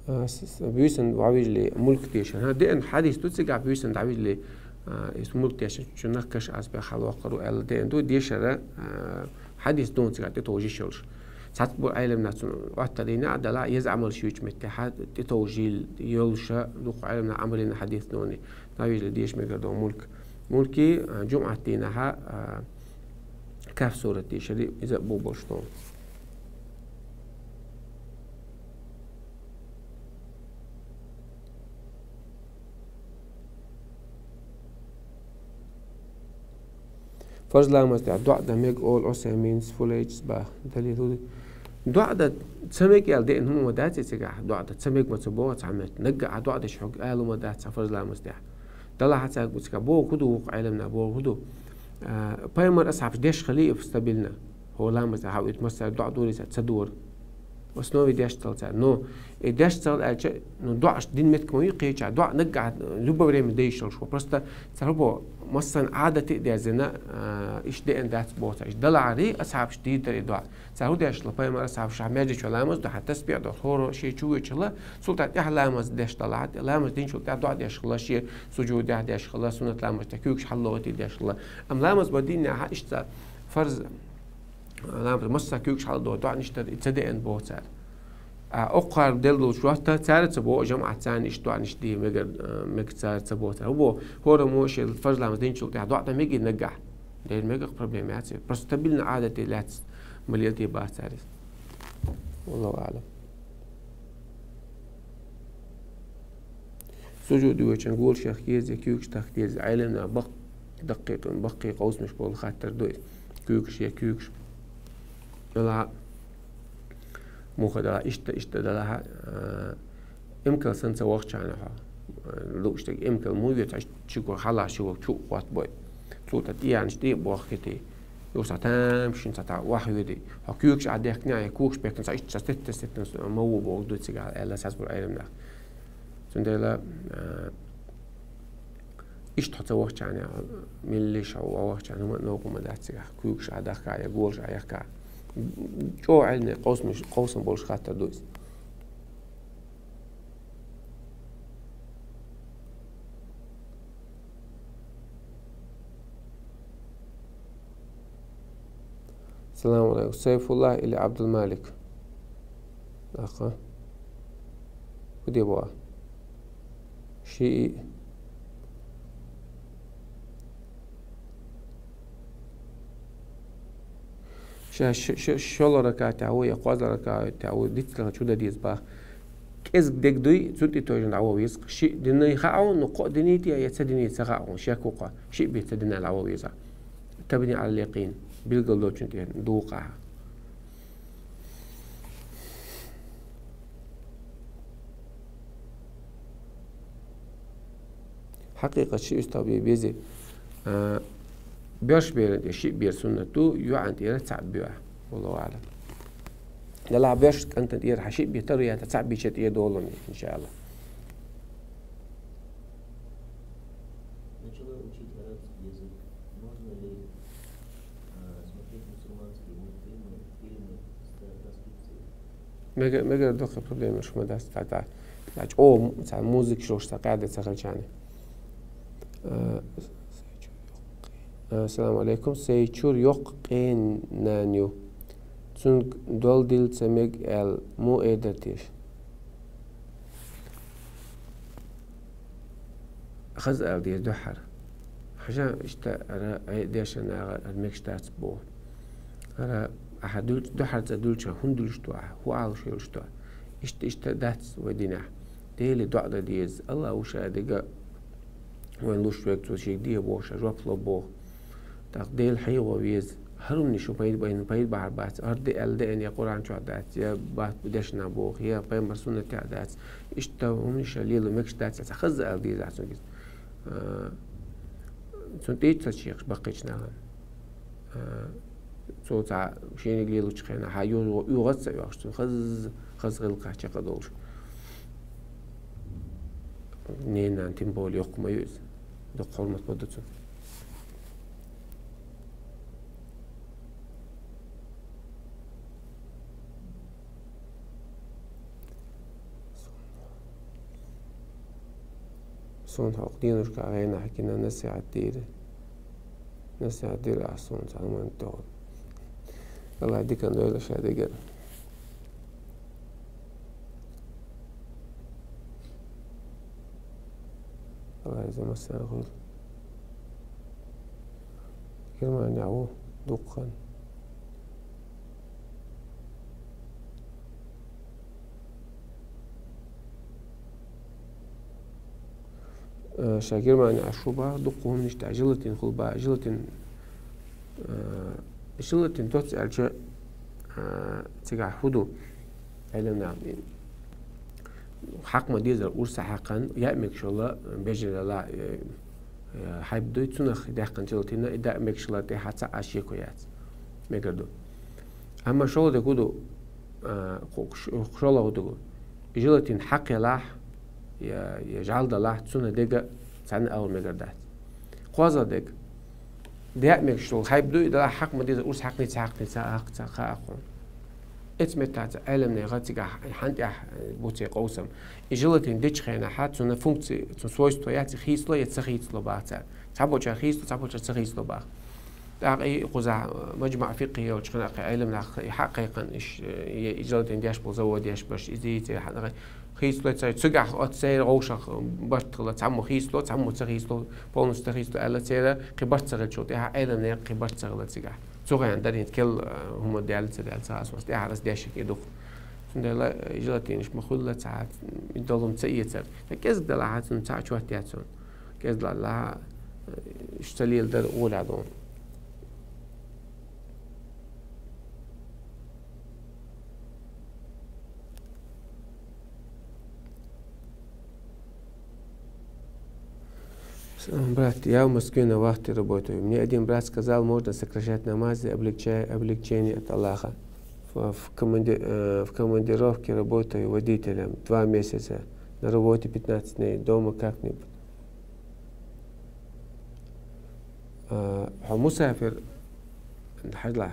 А, с-, с-, буьйсанна дӀавижале мульк дешар. ХӀан, деана хьадис ду цигахь, буьйсанна дӀавижале, а, иза мульк дешар, чу нах каш аз бехьа локкхур ву аьлла деана ду, дешара, а, хьадис ду цигахь тӀетовжа йиш йолуш. Цхьацца бу Ӏеламнаха цунна Ӏоттар дина а дала, еза Ӏамал шуьйчу меттехь тӀетовжийла йолуша, дукха Ӏеламнаха Ӏамрина хьадис дуьне, дӀавижале деша мегар ду мульк. Мульки, а, жумӀат дийнахьа, а, Каф сурат дешари, иза а бу болуш ду. Фарз ламаз тӀехь доӀа дан мега олу Ӏусайминс, Фулайчис баха. Далил хӀун ду? ДоӀа дан ца мега аьлла деана хӀума ма дац и цигахь. ДоӀа дан ца мега ма ца боху цхьа метта. Наггахь а доӀа деш хьо алу ма дац цхьа фарз ламаз тӀехь. Далахь цаьрга бу цигахь боху хӀун ду вукху Ӏеламнаха боху хӀун ду? А, пайхамар асхьабаш деш хилий и стабильно. ХӀора ламаз тӀехь хьан уьйту массара доӀа дора иза ца дора. Основе деш ца хилла цара. Но и деш ца хилла аьлча, ну, доӀаш дина меттиг ма ю кхечахь. ДоӀа наггахь любое время дайшалш ву. Просто цара хӀун боху, массарна Ӏадате а дезна, а, иштта деана дац боху цара. Иштта далахьарий, асхьабаш дийр дара и доӀа. Цара хӀун деш хилла, пайхамар асхьабаш хьан маьждиг чу ламаз ду, хьан тасбихь до, хӀора шен чу воьдуш хилла, цул тӀаьхьа тӀаьхьа ламаз деш далахь, ламаз динчул тӀаьхьа доӀа деш хилла, шен сужудехь деш хилла, суннат ламаз тӀехь куьйгаш хьалалохийта деш хилла. Амма ламаз бан дийнахьа иштта фарз ламаз массо а куьйгаш хьалдоху доӀанаш дара, и ца деана боху цара. А, оккхара делла долуш ватта, цара ца боху, жамаӀат царна иштта доӀанаш де мегар, а, мега цара ца боху цара. ХӀун боху, хӀораммо шен фарз ламаз динчул тӀаьхьа доӀа дан мегий наггахь? Дера мегах, проблема яц. Просто стабильно Ӏадате лаьцна ма лелде бац цара иза. Валлаху аӀлам. Сужуд йоьчун голаш яхка еза, куьйгаш тахка еза. Ӏеламнаха баккхий даккхий, баккхий къовсамаш болу хаттар ду иза. Куьйгаш я куьйгаш. Ала муха дала, иштта, иштта дала, а, имкал санна ца вахчана хьо. Лууш дерг имкал муха ве, цхьа чуьгур хьала шуьгур чу а хӀоттабой. Цул тӀаьхьа тӀеянаш тӀе а бохкитий. Юха цхьа тамашийна цхьа тӀе охьаведи. Хьо куьйгаш Ӏа дехкина, я куьйгаш бехкина, цхьа иштта цхьа стетта, стетта ма ву боху ду цигахь, аьлла сацбур Ӏеламнаха. Цундела, а, иштта хьо ца вахчана, меллиш хьо вахчана, хӀума а новкъа ма дац цигахь. Куьйгаш Ӏа дахка, я голаш Ӏа яхка. ЧӀогӀа Ӏилма къовсамаш, къовсам болуш хаттар ду иза. Салам алейкум. Сайфуллах или Абдулмалик? Аха. Куди бу? Ши. Ша ш-, ш-, шолгӀа ракатехь ву, я кхозлагӀа ракатехь ву, дицлахь чу дан деза бах. КӀезиг дег дуй, цунна тӀе тойжина дӀаван веза. Шиъ динай хаьа хьуна, ну, кхоъ динийта я ца динийта ца хаьа хьуна, шек ву кхо. Шиъ бен ца дина дӀаван веза. Табни Ӏала якъин. Билгал долчун тӀе дукъахь. Хьакъикъат ши уьстагӀ бе безе, а, боьрша беран тӀе шиъ бер суннат ду, йоӀан тӀера цхьаъ боьху. Валлаху аӀлам. Делахь боьрша кӀантан тӀера хьан шиъ бе таро яьлла, цхьаъ бича тӀера долу, иншаалла. Начала учить арабский язык. Можно ли, э, смотреть мусульманские мультфильмы, фильмы с транскрипцией? Мега-, мегар дукха проблемаш ма дац, цхьа, цхьа, цхьа чӀогӀа, цхьа музыка шуьш, цхьа къаьда ца хилчарна. Э, Ассаламу алейкум. Сай чур йоккха къен нана ю. Цуьнга дола дилла ца мега аьлла, муха эр дара теша? Хаза ала деза дуьххьара. Хьажа, иштта ара, ай, дешан нагӀа ара мегаш дац боху. Ара, ахьа дуьлч-, дуьххьара цӀа дуьлча, хӀун дуьлуш ду ахьа, хӀун алуш йолуш ду? Иштта, иштта дац вай динехь. Деле доӀа дан деза. Алла ву ша дерг вайн луш верг, цо шега де боху, ша жоп ло боху. ТӀаккха Дела хьехо веза. ХӀара хӀуманаш шу пайда, пайда, пайда бахьар бац. ХӀара де аьлла деана я Къуръан чохь дац, я бат дешна боху, я пайхамар суннатехь дац. Иштта хӀуманаш ша лела мегаш дац, аса хаза ала деза цунга иза. А, цунна тӀе ца чекхаш баккхийчу нахана. А, цо цхьа шениг лелучу хенахь, хьан юха оьгӀаз ца оьхуш, цунна хаза, хаза гӀиллакхаш чекхдолуш. Ненан тем более йоккха ма ю иза. Дукха хьурмат ма ду цунна. Суна хьокху деношкахь гӀенах гина насихьат дийра. Насихьат дира ахь суна цхьа хӀуманна тӀехула. Алла диканна дойла ша дигара. Алла иза массара хуьлу. Германия ву дуккха. Э, ша Германия Ӏаш ву бахара, дуккха хӀуманаш тӀехь желатин хуьлу бахара, желатин, э, желатин тоц аьлча, э, цигахь хӀун ду? Ӏеламнаха, хьакха ма дезара урс хьаькхна, яа мегаш йолу бежаралла, э, э, хьайба дуй, цунах даьккхина желатин, и даа мегаш йолу тӀехь цхьа а шеко яц. Мегар ду. Амма шолгӀа дерг хӀун ду? А, кху-, кху-, шолгӀа хӀун ду? Желатин хьакха ялахь, я, я жӀаьла далахь, цунна дерг цхьанна а мегар дац. КхозлагӀа дерг. Даа мегаш долу хьайба дуй, и далахь хьакха ма деза, урс хьаькхний, ца хьаькхний, ца хьаькхний, ца хьаькхний. Эцу меттаца Ӏеламнаха цигахь хьан тӀехь бу церан къовсам. И желатин дечу хенахь цунна функция, цунна свойство яц, хийцало я ца хийцало баха цара. Цхьаболчара хийцало, цхьаболчара ца хийцало баха. ТӀаккха и кхузахь, э, маджмаъ фикъхӀи йолчу хенахь кхин Ӏеламнах и хьакха кхайкхина, иш, э, и желатин деш болу завод еш баш, иза йийца хьан хийцало ца, цигахь оцу церан гӀовшах барт хилла, цхьаммо хийцало, цхьаммо ца хийцало, полностью ца хийцало аьлла церан, кхин барт ца хилчул тӀаьхьа Ӏеламнехан кхин барт ца хилла цигахь. Цу хенахь дарина кел, э, хӀума даьлла ца даьлла ца хаа, тӀаьхьа ас дешиг и ду-кх. Цундела, э, желатинаш ма хуьлла цхьа, и долу ца эцар. Ткъа кӀезиг далахь цунна цхьа а чот яц цунна. КӀезиг далахь, э, уьш ца леладар гӀолехь ду. Салам, брат, я в Москве на вахте работаю. Мне один брат сказал, можно сокращать намазы, облегчая, облегчение от Аллаха. В, в команди-, э, в командировке работаю водителем два месяца. На работе пятнадцать дней, дома как-нибудь. А, хьо мусафир, хьажал,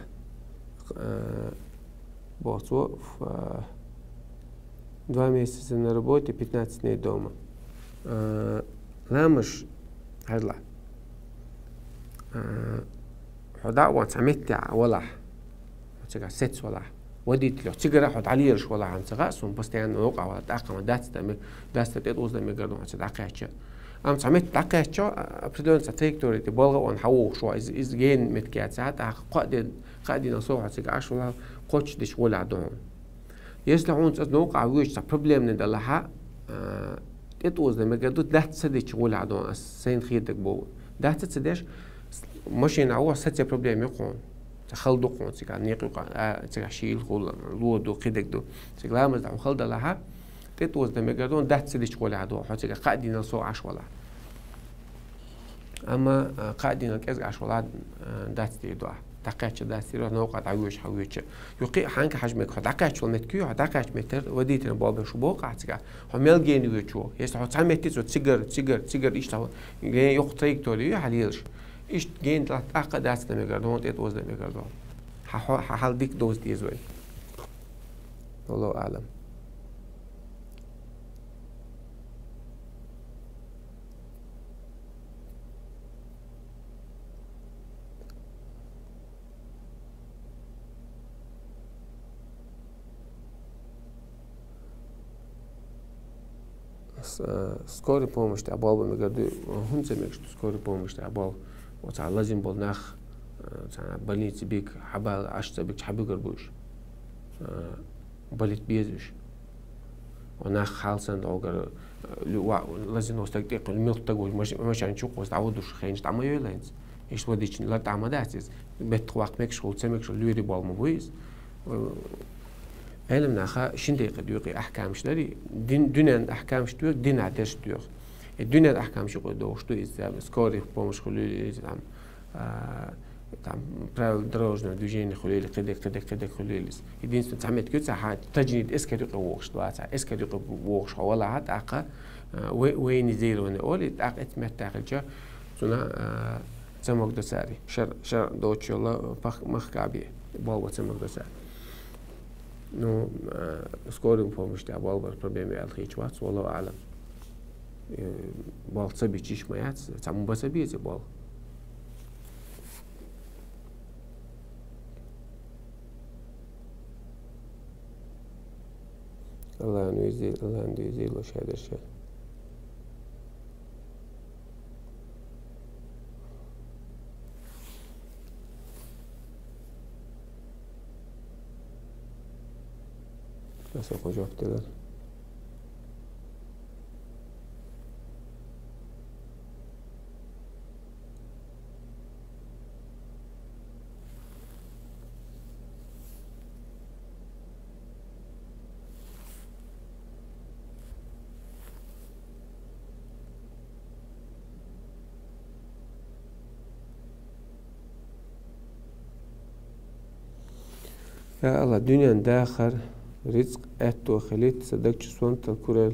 а, боху цо, ф-, а, два месяца на работе, пятнадцать дней дома. А, ламаш, хьажал, а, хьо дӀа а ван цхьа метте валахь. Хьо цигахь сецна валахь. Водитель, хьо цигара хьо дӀалелаш валахь, хьан ца хаьа, суна постоянно новкъахь вала, тӀаккха ма дац дан мег-, дац дан тӀетӀуз дан мегар ду хьан ца дӀакхаьчча. Амма цхьа метте дӀакхаьчча, определённо цхьа траектория тӀе балха а ван хьан вогӀуш ван, иза, иза гена метте яц, хьан тӀаккха кхаа ден, кхаа дийнал сов хьо цига Ӏаш валахь, кхоччуш дечу гӀолехь ду хьуна. Если хьуна цӀа новкъахь воьдуш цхьа проблемный далахь, а, тӀетӀуз дан мегар ду, дац ца дечу гӀолехь ду, ас сайна хетарг боху. Дац ца деш, машина а ву, саце проблема ю хьуна. Ца хала ду хьуна цигахь, некъ юкъа, а, цигахь шийла хула, ло ду, кхидерг ду. Цига ламаз дан хьуна хала далахь, тӀетӀуз дан мегар ду, дац ца дечу гӀолехь ду, хьо цигахь кхаа дийнал сов Ӏаш валахь. Амма, а, кхаа дийнал кӀезиг Ӏаш валахь, а, дац дийр ду ахь. ДӀакхаьчча дац дийр ду, новкъа дӀавоьдуш хьан воьдуш. Юккъе а хьанга хьажа мега, хьо дӀакхаьчча вала метте кхуьй, хьо дӀакхаьчча метте водитель болх беш ву боху ахь цигахь. Хьо мел гена воьдуш ву. Если хьо цхьа метте цо цигара, цигара, цигара иштта хьо ген йоккха траектория ю хьан лелаш. Иштта гена тӀаккха а дац дан мегар ду, тӀетӀуз дан мегар ду. Хьан хьо-, хьан хьал дика довза деза вай. Валлаху аӀлам. Э, скорый помощь тӀа болх бе мегар ду, хӀунда ца мегаш ду скорый помощь тӀа болх? Оцу лазийна болу нах, э, цхьана больнице бига, хьабала, Ӏаш ца бигча хьабуьгур бу уьш. Э, болить беза уьш. О нах хьал санна дӀогара, э, лу-, ва-, лазийна волу стаг тӀекхуьлу, муьлхха стаг волчу маш-, машен чу кхуза дӀаводуш хенаш дӀа ма йойла хӀинца. Иштта вадичун лар тӀе ма дац иза. Меттах ваккха мегаш хуьлу, ца мегаш хуьлу, лоьрий болх ма бу иза. Э, Ӏеламнаха шина декъе доьху и ахкамаш дарий, дин-, дуьненан ахкамаш доьху, динан дерш доьху. И дуьненан ахкамаш юкъе догӀуш ду иза, скорый помощь хуьлийла иза, там, а, там, правила дорожного движения хуьлийла, кхидерг, кхидерг, кхидерг хуьлийла иза. Единственное, цхьа меттиг ю, цхьа хьан таджнид эскар юкъе вогӀуш ду, цхьа эскар юкъе вогӀуш хьо валахьа, тӀаккха, а, вой-, военизированный олий, тӀаккха эцу меттехь хилча, цунах, а, ца магадо цара, шар-, шарӀ доцуш йолу пах-, махкахь бен болх бан ца магадо цара. Ну, э, скорый помощь тӀехь болх бар проблема аьлла хеташ вац, валлаху аълам. Э, болх ца бича йиш ма яц, цхьа муха бан ца беза болх. Аллахьан везий, Аллахьан везий ло шадерша. Аса кху жоп делар. Я Аллах, дуьнен дахар, рицкъ аьтто хилийта, сан даг чу сонтал курал,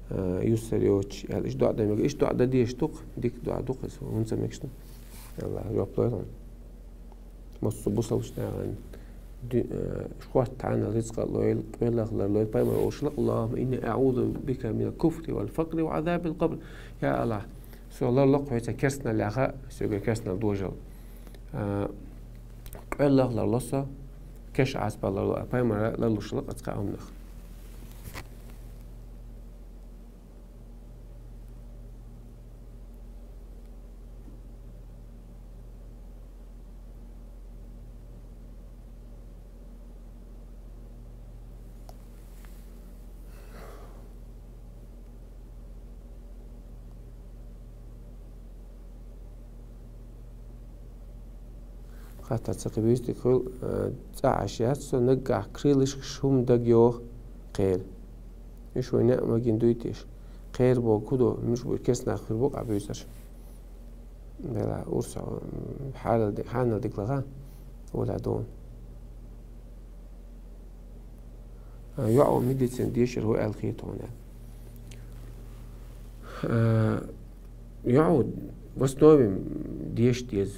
а, юссар йоцуш, аьлла, иштта доӀа дан мегар, иштта доӀа дан дезаш ду-кх, дика доӀа ду-кх иза, хӀунда ца мегаш ду? Я Аллах, жоп лойла хьуна. Массо а бусалбачу нахана ду-, э, шортта хьанал рицкъа лойла, къоьллах лар лойла, пайхамар олуш ла: «Аллахумма инни аӀузу бика минал куфри вал факъри ва Ӏазабил къабр». Я Аллах, со ларло-кх хьоьца керстаналлех, соьгара керстанал дожал. Э, къоьллах ларло со, кешан Ӏазапах ларло, пайхамара ларлуш ла-кх цкъа а хӀуманах. Хаттар ца кхин буьйса дика хуьлу, э, цӀа Ӏаш яц со, наггахь крылышкаш хӀума дага йогӀу кхеран. Уьш вайн неӀ магийна дуй те уьш? Кхера бохург хӀун ду, муьлш бу, керста нах хир бу-кх а буьйсанаш. Дела, урс, м, хьанал ди-, хьанал дика лаха, ола дон. А, йоӀ ву медицина дешар хӀу аьлла хета хьуна. А, йоӀ ву, в основе деша деза.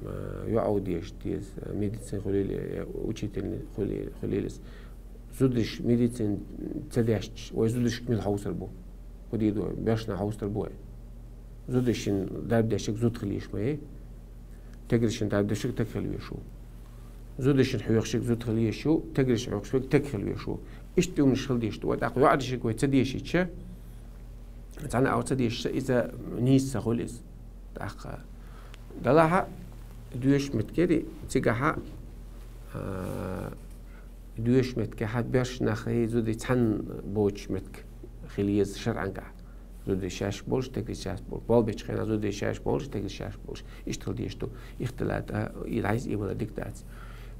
А, йоӀ ву деша деза. Медицина хуьлийла, я учительница хуьлийла, хуьлийла иза. Зударш медицина ца дешча, вай зударшка мила хьовсур бу? ХӀун дийр ду вай? Боьршна хьовсур бу вай? Зударшна дарба дешнарг зуда хила езаш ма яй. Тегаршна дарба дешнарг тега хила везаш ву. Зударшна хьоьхуш верг зуда хила езаш ву, тегаршна хьоьхуш верг тега хила везаш ву. Иштта уьманаш хила дезаш ду вай. ТӀаккха йоӀ дешнарг вай ца дешича, цхьана а ца дешича, иза нийса ца хуьлу иза. ТӀаккха делахь а доьшуш меттиг яри, цигахь а, а, доьшуш меттигехь а боьрша нахи зударши цхьаьна боцуш меттиг хила еза шарӀангахь. Зударши шаьш болуш, тегарши шаьш болуш. Болх бечу хенахь зударши шаьш болуш, тегарши шаьш болуш. Иштта хила дезаш ду. Ихтилат, а, и дӀайса, и бала дика дац.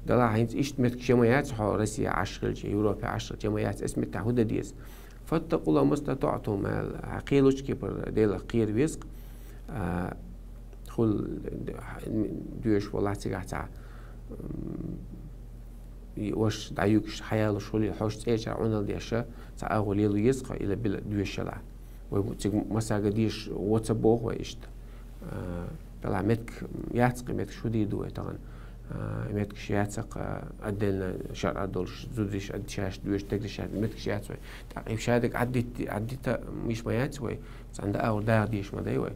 Делахь хӀинца иштта меттигаш я ма яц хьо Россехь Ӏаш хилча, Европехь Ӏаш хилча, я ма яц, эс меттехь хӀун дан деза? «Фаттакъуллаха мастатаӀтум», аьлла, хьан кхералучу кепара Делах кхера веза-кх, а, хӀума доьшуш валахь цигахь цхьа, м, и ваша дӀаюьгуш, хьаялуш хуьлий, хьоьжуш цӀерачара Ӏуналла деш, цхьа агӀо лело еза-кх хьо, ила-била доьшуш ялахь. Вай бу-, цига массаьрга дезаш гӀо ца боху вай иштта. А, делахь меттиг яц-кх, и меттигаш хӀун дийр ду вай тахана? А, и меттигаш яц-кх, а, отдельно шарӀа долуш, зударши а шаьш доьшуш, тегарши шаьш, меттигаш яц вай. ТӀаккха и шадерг Ӏаддит-, Ӏаддита йиш ма яц вай, цхьана дӀа агӀор дагӀа дезаш ма дай вай.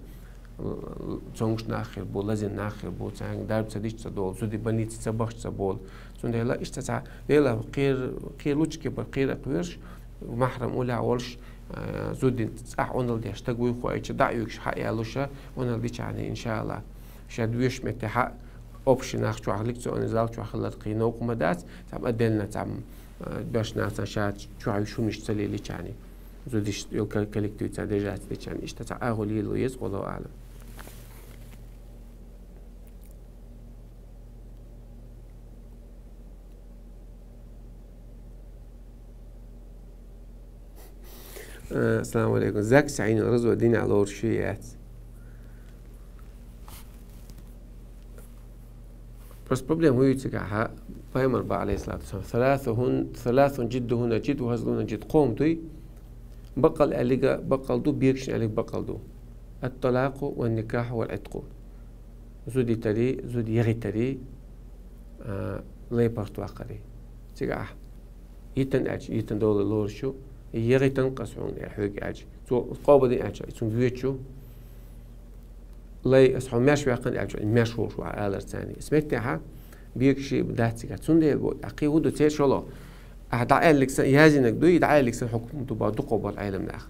Л-, л-, цомгуш нах хир бу, лазийна нах хир бу, царна дарба ца дича ца долу, зуда больнице ца бахча ца болу. Цундела иштта цхьа Делах кхер-, кхералучу кепара кхера кхоьруш, махьрам уллехь волуш, Э, зудин цӀахь Ӏуналла деш стаг вуй хьо, и чу дӀа а юьгуш хьа а ялуша, Ӏуналла дичахьана, иншааллахӀ. Ша доьшучу метте хьа общий нах чохь, лекционный зал чохь хилар кхин новкъа ма дац, цхьа отдельно цхьа, э, беш нахаца ша чохь шумиш ца леличахьана. Зудиш йолу ко-, коллектив ца дежаца дичахьана. Иштта цхьа агӀо лело еза, Аллаху аӀлам. Э, ассаламу алейкум. ЗАГСе Ӏийна развод динехь лоруш ю, яц? Просто проблема хӀун ю цигахь, пайхамар боху, алейхиссалату вассалам: «Саласун, саласун жиддухунна жид ва хазлухунна жид». Кхо хӀума дуй, баккъал аьлларг баккъал ду, бегашна аьлларг баккъал ду. Ат-талакъу ва никахьу вал итӀкъу. Зуда йитарий, зуда яхийтарий, а, лай паргӀат ваккхарий. Цигахь йитан аьлча, йитан долу лоруш ю, яхийтан ас хьуна хьоьга аьлча. Цо къобалдина аьлча, цунна воьдуш ву. Лай, ас хьо маьрша ваьккхина аьлча, маьрша волуш ву хьо алар царна. Ас меттехьа бегаш дац цигахь. Цундела бо, а кхин хӀун ду церан шолгӀа? Ахьа дӀааьлларг санна, яздинарг дуй, дӀааьлларг санна хьукум ду боху дукхах болу Ӏеламнаха.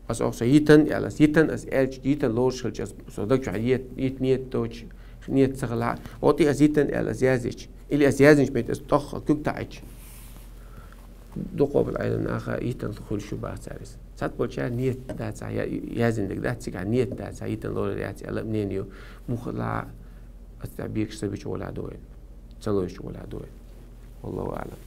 Ас оха со йитан аьлла, ас йитан ас аьлча, йитан лоруш хилча, ас со даг чохь йит-, йитан ниет доцуш, ниет ца хилахь, оха тӀе ас йитан аьлла, ас яздича, или ас яздинчу метте ас тӀоккха куьг таӀийча, дукхах болу Ӏеламнаха йитан хуьлуш ю боху цара иза. Цхьаболчара ниет дацахь, я-, яздинарг дац цигахь, ниет дацахь, йитан лорур яц аьлла а мнение ю. Муха лаахь, ас цхьа бегаш ца бича гӀолехь ду вайна. Ца лоьшуш гӀолехь ду вай. Валлаху аӀлам.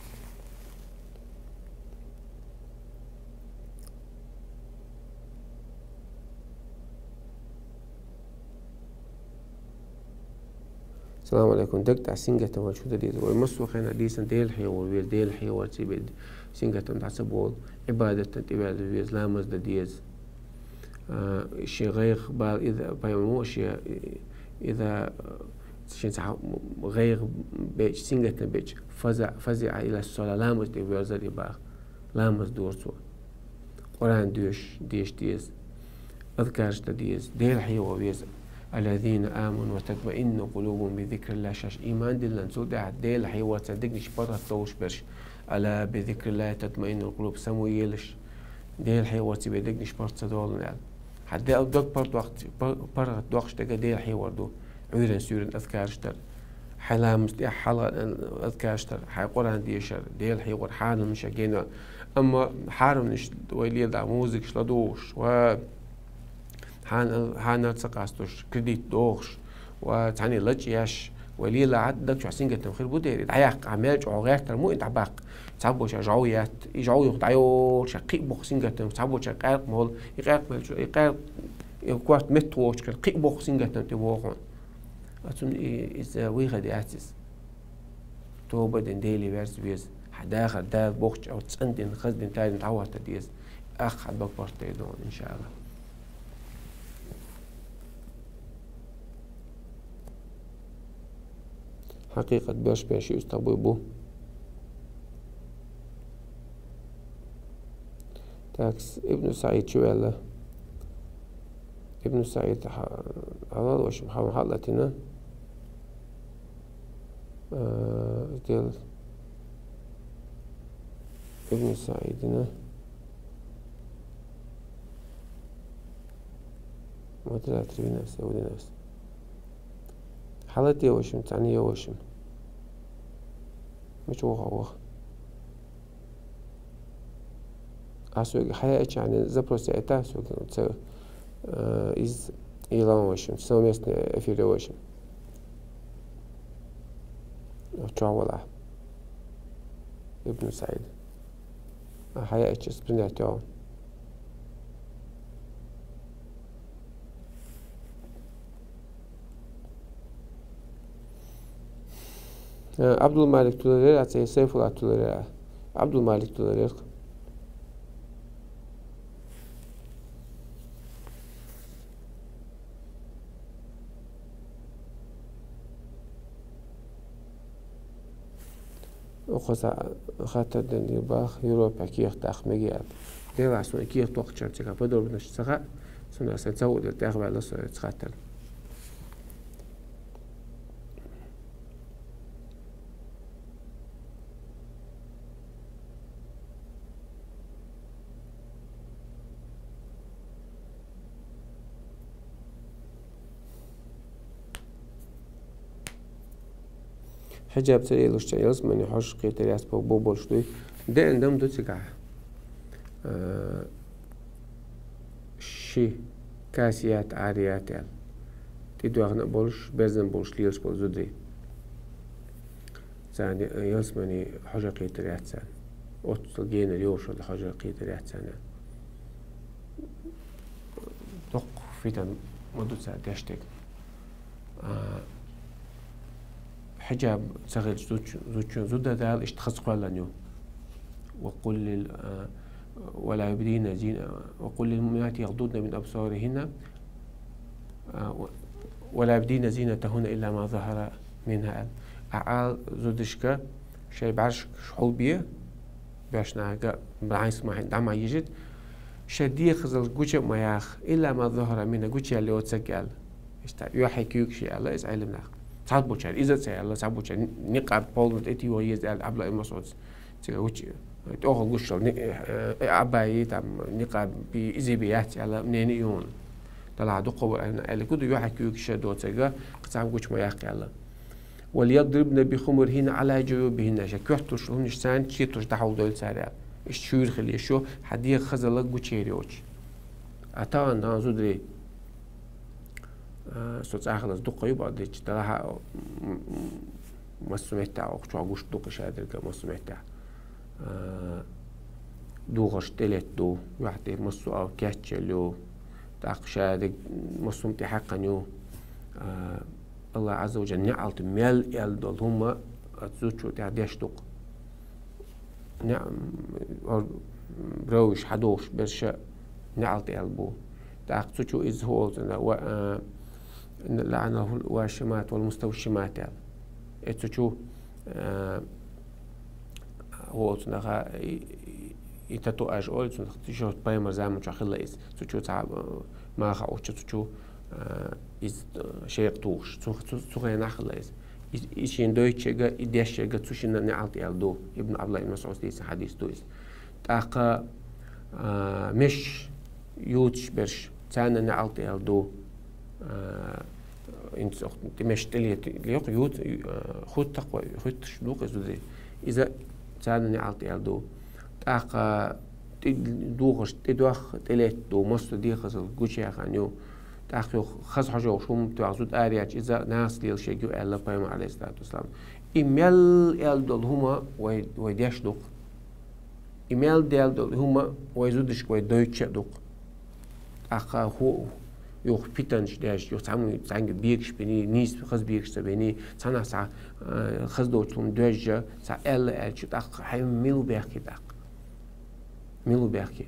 Салам алейкум. Даг тӀехь сингаттам ваьлча хӀун дан деза? Вай массо а хенахь дийцина Дела хьехор веза, Дела хьехорца бен сингаттам дӀа ца болу, Ӏибадатан тӀе ваьлла веза, ламаз дан деза. А, шен гӀайгӀа бала иза, пайхамар мо шен, иза, шен цхьа гӀайгӀа беча, сингаттам беча, фаза-, фазиӀа ила ссала, ламаз тӀе воьрзар и баха. Ламаз дора цо. Къуръан доьшуш, деша деза. Азкарш дан деза. Дела хьехо веза. Аллазина аману ва татмаинну къулубухум би зикриллахӀ. Шаьш иман диллина, цул тӀаьхьа Дела хьехорца дегнаш паргӀат долуш берш. Ала би зикриллахӀи татмаиннул къулуб. Самуелаш. Дела хьехорца бен дегнаш паргӀат ца долу аьлла. Хьан де-, дог паргӀат доккхуш, пар-, паргӀат доккхуш дерг Дела хьехор ду. Ӏуьйран суьйран азкарш дар. Хьайн ламаз тӀехь хьалха азкарш дар. Хьайн Къуръан дешар, Дела хьехор, хьарамаш гена. Амма хьарамаш вай леладахь, музыкаш ладугӀуш, ва хьан-, хьанал ца къастуш, кредит дохуш, ва цхьаьна лачкъаш, вай лелахь даг чохь сингаттам хир бу дера. ДӀаяккха, мел чӀогӀа гӀертар мо и дӀабаккха. Цхьаболчара жӀов етта, и жӀов юха дӀайолуш, кхин а боккха сингаттам, цхьаболчара къаьркъа молу, и къаьркъа мел чу, и къаьркъа, и корта метта воцуш хир, кхин а боккха сингаттам тӀе вогӀу хьуна. Оцунна и, иза выход яц иза. Тоба дина, Деле верза веза. Хьан дахар Дала бохучу, оцу цӀандина, хаздина, тайдина дӀахӀотта деза. Ахха хьан дог паргӀат дайдо, иншааллахӀ. Хьакъикъат беш бен ши уьстагӀ буй бу. Так, Ибн СаӀид чу ваьлла. Ибн СаӀид хьа-, хьалал, в общем, хьа-, хьалатина. Э, сделал. Ибн СаӀидина. Мотила тривинас, удинас. Хьалате, в общем, цхьаьна е, в общем. Мича ваха ваха. Ас вега хьаяьча, запрос яйта, ас вега ца, э, из илан, в общем, совместный эфир, в общем. Чохь вала. Ибн СаӀид. А хьаяьча, принять йо. Э, Абдулмалик туларера, а цӀе Сайфулла туларера. Абдулмалик туларера. Укхаза хаттар дина дийр бах, Европа кехат даккха мега аьлла. Делахь суна кехат доккхучарна цигахь подробностьш ца хаьа, суна аса ца хууш дела тӀехваьлла со оцу хаттарна. Хьиджаб ца лелаш цхьа ялсмани хьожаш кхетар яц бо-, бо-, болуш дуй. Деана дам ду цигахь. А, ши касият, арият аьлла. ТӀедоьгӀна а болуш, берзан болуш лелаш болу зударий. Царна ялсмани хьожа кхетар яц царна. Оццул генара йолуш хьожа кхетар яц царна. Доккха фитан ма ду цара деш дерг. А, хьиджаб ца хилча зуч-, зудчун зуда Дала иштта хаза кхоьллина ю. وقل لل-، а, ولا يبدين زين-، وقل للمؤمنات يغضضن من أبصارهن، а, و-، ولا يبدين زينتهن إلا ما ظهر منها. А, а, зудашка шайн бӀаьргаш хьулбе, беш нахага бӀаьнс ма хьин дӀа ма йижит, шайн дегӀазалш гуча а ма яха, إلا ما ظهر منها, гучаяьлла йоцург аьлла. Иштта, юьхьи куьйгаш аьлла иза Ӏилманах. Цхьаболчара иза а ца аьлла, цхьаболчара никъаб полна тӀе тиво еза аьлла Ӏабдулла ибн МасӀудс. Цига гуча, тӀехула гучал ни-, э, э, Ӏабайи, там, никъаби, изиби яц аьлла, мнение юна. Далахь дукхавар айна аьлла, гуда юьхьи куьйгаш доцург, кхин цхьа гуча ма яккха аьлла. وليضربن بخمرهن على جيوبهن, шайн коьрталуш хӀуманаш царна кхеталуш дӀахьулдойла цара аьлла. Иштта шуьйра хила йиш ю, хьан дегӀан хазалла гучаер йоцуш. А тахана, тахана зударий, а, со цӀахь хиларца дукха ю бакъдерг, далахь а, м, м, массо а меттехь оха чохь гуш ду-кх шадерг а массо а меттехь. А, духарш тӀелетта ду, юьхь тӀе массо а кечъелла ю, тӀаккха шадерг массо а тӀе хьаькхна ю. А, Аллах Ӏазза ва Жалла неӀалт мел аьлла долу хӀума оцу зудчо тӀехь деш ду-кх. Не-, м, ор-, м, ровиш хьадохуш берш а неӀалт аьлла бу. ТӀаккха цу чу иза хӀу олу цунах, ва-, а, لعن الله الواشمات والمستوشمات аьлла. Э, цу чу, а, хӀу олу цунах, а, и, и, и татуаж олу цунах, цу чу пайхамар заман чохь хилла иза. Цу чу цхьа, а, маха оцу чу, цу чу, а, иза, а, шекъа тухуш. Цу, цу, цу хенахь хилла иза. И, и шен дойтучерга, и дешчерга цу шинна неӀалт аьлла ду. Ибн Ӏабдулла ибн МасӀудс дийцина хьадис ду иза. ТӀаккха, а, меш юьтуш берш, царна неӀалт аьлла ду. А, инца охт-, тӀе меш тӀелета, лех, юьт-, а, хуьттакх вай, хуьттуш ду-кх иза зударий. Иза царна неӀалт аьлла ду. ТӀаккха тӀе-, духарш тӀедоьхху, тӀелетта ду, массо а дегӀазалла гучаяьхна ю. ТӀаккха юха хаза хьожа йолуш хӀума тоьхна зуда араяьлча, иза нахаца лелаш ерг ю аьлла пайхамар, Ӏалайхиссалату вассалам. И мел аьлла долу хӀума вай, вай деш ду-кх. И мел даьлла долу хӀума вай зудашка вай дойтуш а ду-кх. ТӀаккха хӀу, юха питанаш деш, юха цхьаммо цхьаьнгга бегаш бини, нийса хаза бегаш ца бини, цхьанхьа цхьа, а, хаза доцу хӀума доьжжа, цхьа аьлла аьлча, тӀаккха хьайн мила бехке тӀаккха. Мила бехке.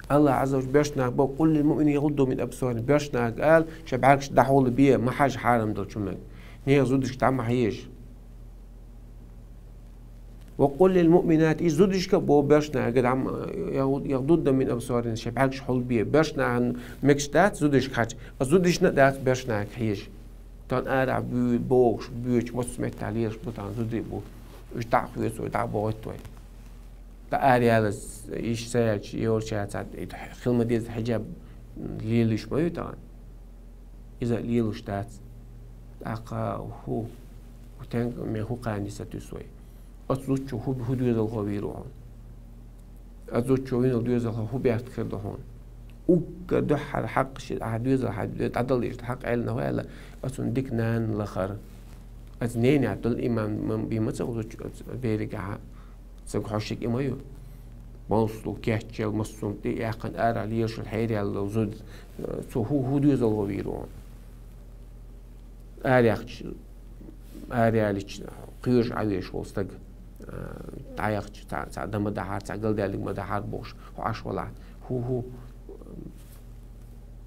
Аллах Ӏазза ва Жалла берш нах бо, قل للمؤمنين يغضوا من أبصارهم, берш нах ала, шайн бӀаьргаш дӀахьулбе, ма хьажа хьарам долчу хӀуманга. Нехан зудашка дӀа ма хьежа. وقل للمؤمنات, и зудашка а бо берш нах, дӀа ма, يغض-، يغضضن من أبصارهن, шайн бӀаьргаш хьулбе. Берш нахана мегаш дац зудашка хьажа, а зудашна а дац берш нахага хьежа. Тахана арахь буь-, богӀуш, боьдуш, массо а меттехь лелаш бу тахана зударий бу. Уьш дӀа а хоьцу вай, дӀа а бохуьйту вай. ТӀаккха араяьлла, йиш ца яьлча, йолча цхьа, и хила ма деза хьиджаб лелийш ма ю тахана. Иза а лелош дац. ТӀаккха хӀу, хӀу тенга ме хӀу кхани сатуьйсу вай. Оцу зудчо хӀу, хӀу доьзалхо вийр ву хьуна? Оцу зудчо винал доьзалхо хӀу бехк хир ду хьуна? Уггар дуьххьара хьакъ ши, ахьа доьзал хьа дӀадала дезаш хьакъ аьлла нах ваьлла, оцунна дика нана лахара. Оцу ненехь долу иман ма, бен ма ца гӀо зудчо оцу беригахьа. Ца хьошик и ма ю. Малсла кечъял массо а тӀе яьккхина арахь лелаш хьераьлла зуда, цо хӀу, хӀу доьзалхо вийр ву хьуна? Араяьхча, араяьлча, кхоьруш Ӏан веш волу стаг, а, дӀаяхча, цхьа, цхьа дан ма дахьара, цхьа галдаьллиг ма дахьара бохуш, хьо Ӏаш валахь, хӀу, хӀу,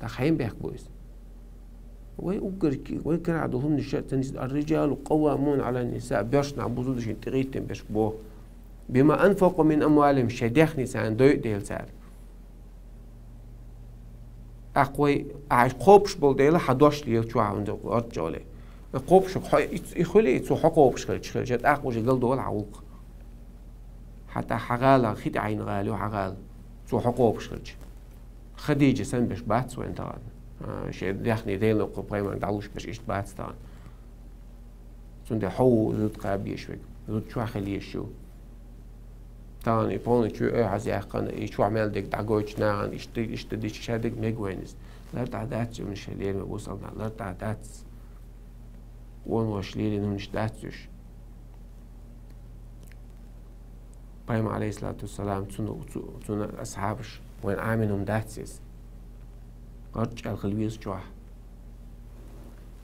тӀаккха хьенан бехк бу иза? Вай уггар ки-, вай карахь долу хӀуманаш а ца нис-, الرجال قوامون على النساء, берш нах бу зудашна тӀекхийтина берш бо. بما أنفقوا من أموالهم, шайн дехний царна дойу дела цара. ТӀаккха вай, ахьа кхобуш болу дела, хьан дош лела чохь хьуна орччале. Кхобуш хьо, и, и хуьлий, цо хьо кхобуш хилча, хилча, тӀаккха уже галдолу хьан гӀуллакх. Хьан тӀаккха хьан гӀала, хи тӀе Ӏийна гӀала ю хьан гӀала. Цо хьо кхобуш хилча. Хадижа санна берш бац вайн тахана. А, шен дехний Делан кху пайхамарна дӀалуш берш иштта бац тахана. Цундела хьо ву зуда кхаба езаш верг, зуда чохь хила езаш ю. Тахана и полночь ой хьаза яьккхина, и чохь мел дерг дӀагойтуш нахана, иштта, иштта дича ша дерг мега вайна иза. Лар тӀехь дац уьш, лераме бусалба нах, лар тӀехь дац. Къонахоша лелийна хӀуманаш дац уьш. Пайхамар, алейхиссалату вассалам, цуьнан, цу-, цуьнан асхьабаш, вайна Ӏамийна хӀума дац иза. ГӀарчӀ аьлла хила веза чохь.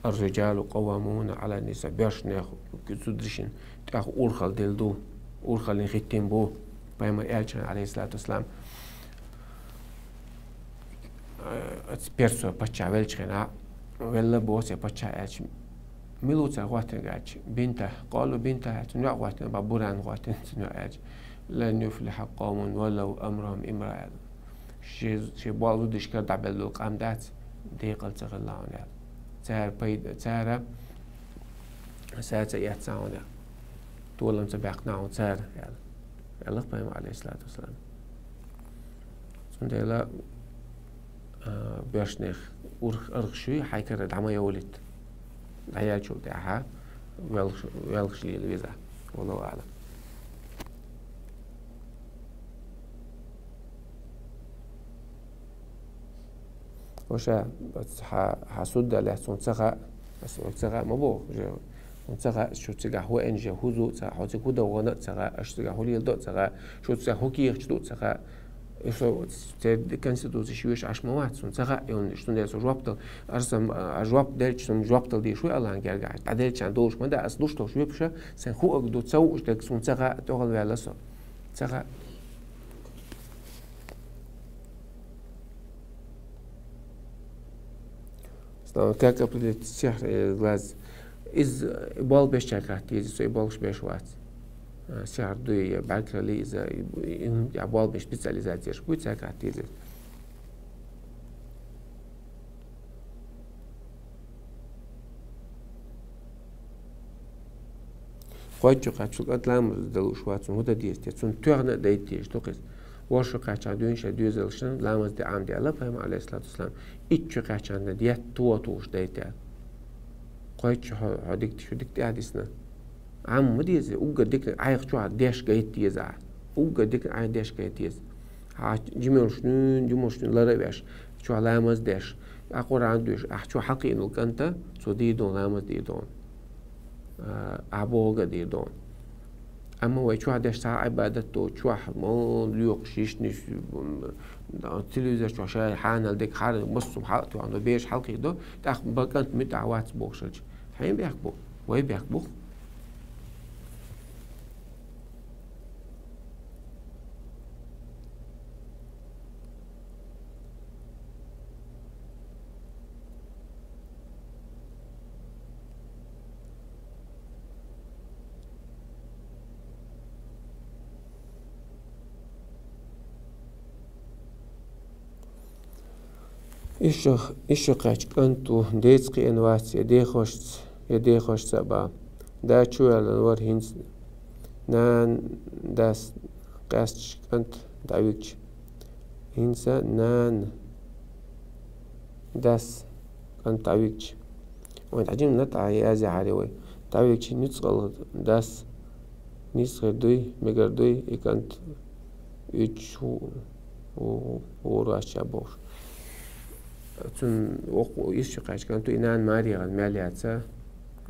الرجال قوامون على النساء. Боьршнех зудашна тӀехь урхалла делла ду, урхаллин хӀиттийна бу. Пайхамар аьллачу хенахь, алейхиссалату вассалам, э, оцу персо паччахь веллачу хенахь, велла боху церан паччахь аьлча, мила ву цара хӀоттийна аьлча, бинтах, къалу бинтах аьлча, цуьнан йоӀ хӀоттийна, ба буран хӀоттийна цуьнан йоӀ аьлча, لن يفلح قوم ولوا أمرهم امرأة аьлла. Шен, шен болу зудашкара дӀабелла долу къам дац, декъала ца хилла хьуна аьлла. Цара пайда, цара са ца эцна хьуна аьлла. Толам ца баьккхина хьуна цара аьлла. Аьлла пайхамар, алейхиссалату вассалам. Цундела, а, боьршнех урх-, аргӀаш юй, хьайн кара дӀа ма йовлийта. ДӀаяьллачул тӀаьхьа велхаш, велхаш лела веза. Валлаху аълам. Ваша, хьан, хьан судда лаьцна хьуна ца хаьа, аса хьуна ца хаьа ма боху, уже хьуна ца хаьа, шу цигахь хӀун энжа, хӀун зу ца хаьа, хьо цига хӀун дан вахана а ца хаьа, аша цигахь хӀун леладо а ца хаьа, шу цигахь хӀун кехача ду а ца хаьа. И со церан конституцеш йоьшуш Ӏаш ма вац, хьуна ца хаьа и хӀуманаш, цундела со жоп дала. Аса, а, жоп делча, со жоп дала дезаш ву Аллахьан гергахь. ДӀаделчарна долуш ма дац, аса луш долуш вепша, сайн хӀун ага ду ца хууш дерг, хьуна ца хаьа, тӀехула ваьлла со. Ца хаьа. Снова, как определить сихьр или глаз? Иза болх беш чохь хатта деза, со и болх беш вац. А, сихьр дуй, я бӀаьрг хилла иза, и, и, и, я болх беш специализацеш буй, цаьрга хатта деза. Кхойтта чу кхаьчча кӀант ламаз далуш вац, хӀун дан деза те? Цунна тоьхна а дайта дезаш ду-кх иза. ВорхӀ чу кхаьччахь дуьйна шайн доьзалшна ламаз де Ӏамаде аьлла пайхамар, алейхиссалату вассалам, итт чу кхаьччахьана диетта, тӀе а тухуш дайта аьлла. Кхойтта чу хьо, хьо дика, хьо дика тӀе а дисна. Ӏама ма деза, уггар дика Ӏайха чохь деш гайта деза ахьа. Уггар дика Ӏайха деш гайта деза. Ахьа жималш нуьйн, жималш нуьйн лара а веш, чохь ламаз а деш, ахьа Къуръан а дуьйш, ахьа чохь хьалкхиъна волу кӀанта, цо дийр ду хьуна, ламаз дийр ду хьуна. А, ахьа бохург а дийр ду хьуна. Амма вай чохь деш цхьа а Ӏибадат ду, чохь мо лоькхуш йишнаш, м, телевизор чохь шайн хьанал дерг хьара массо а хьала а тоьхна, бераш хьалкхийдо, тӀаккха бакъант муьтӀахь вац бохуш хилча. Хьайн бехк бу, вай бехк бу. Иштта, иштта кхаьчча кӀант ву, деца кхиъна вац, я дехошца, я дехошца а бан. Да чу ваьллан вара хӀинца нана, дас къаьсташ кӀант дӀавигча. ХӀинца нана, дас кӀант дӀавигча. Вайн хьаьжимна тӀе язъяхьаре вай. ДӀавигча нуьцкъала дас, нисхир дуй, мегар дуй, и кӀант уьдуш ву, ву, ву, ву, ву, ву, бохуш. Цунна вокху исс чу кхаьчча кӀант ву, и нана марехана мел яца,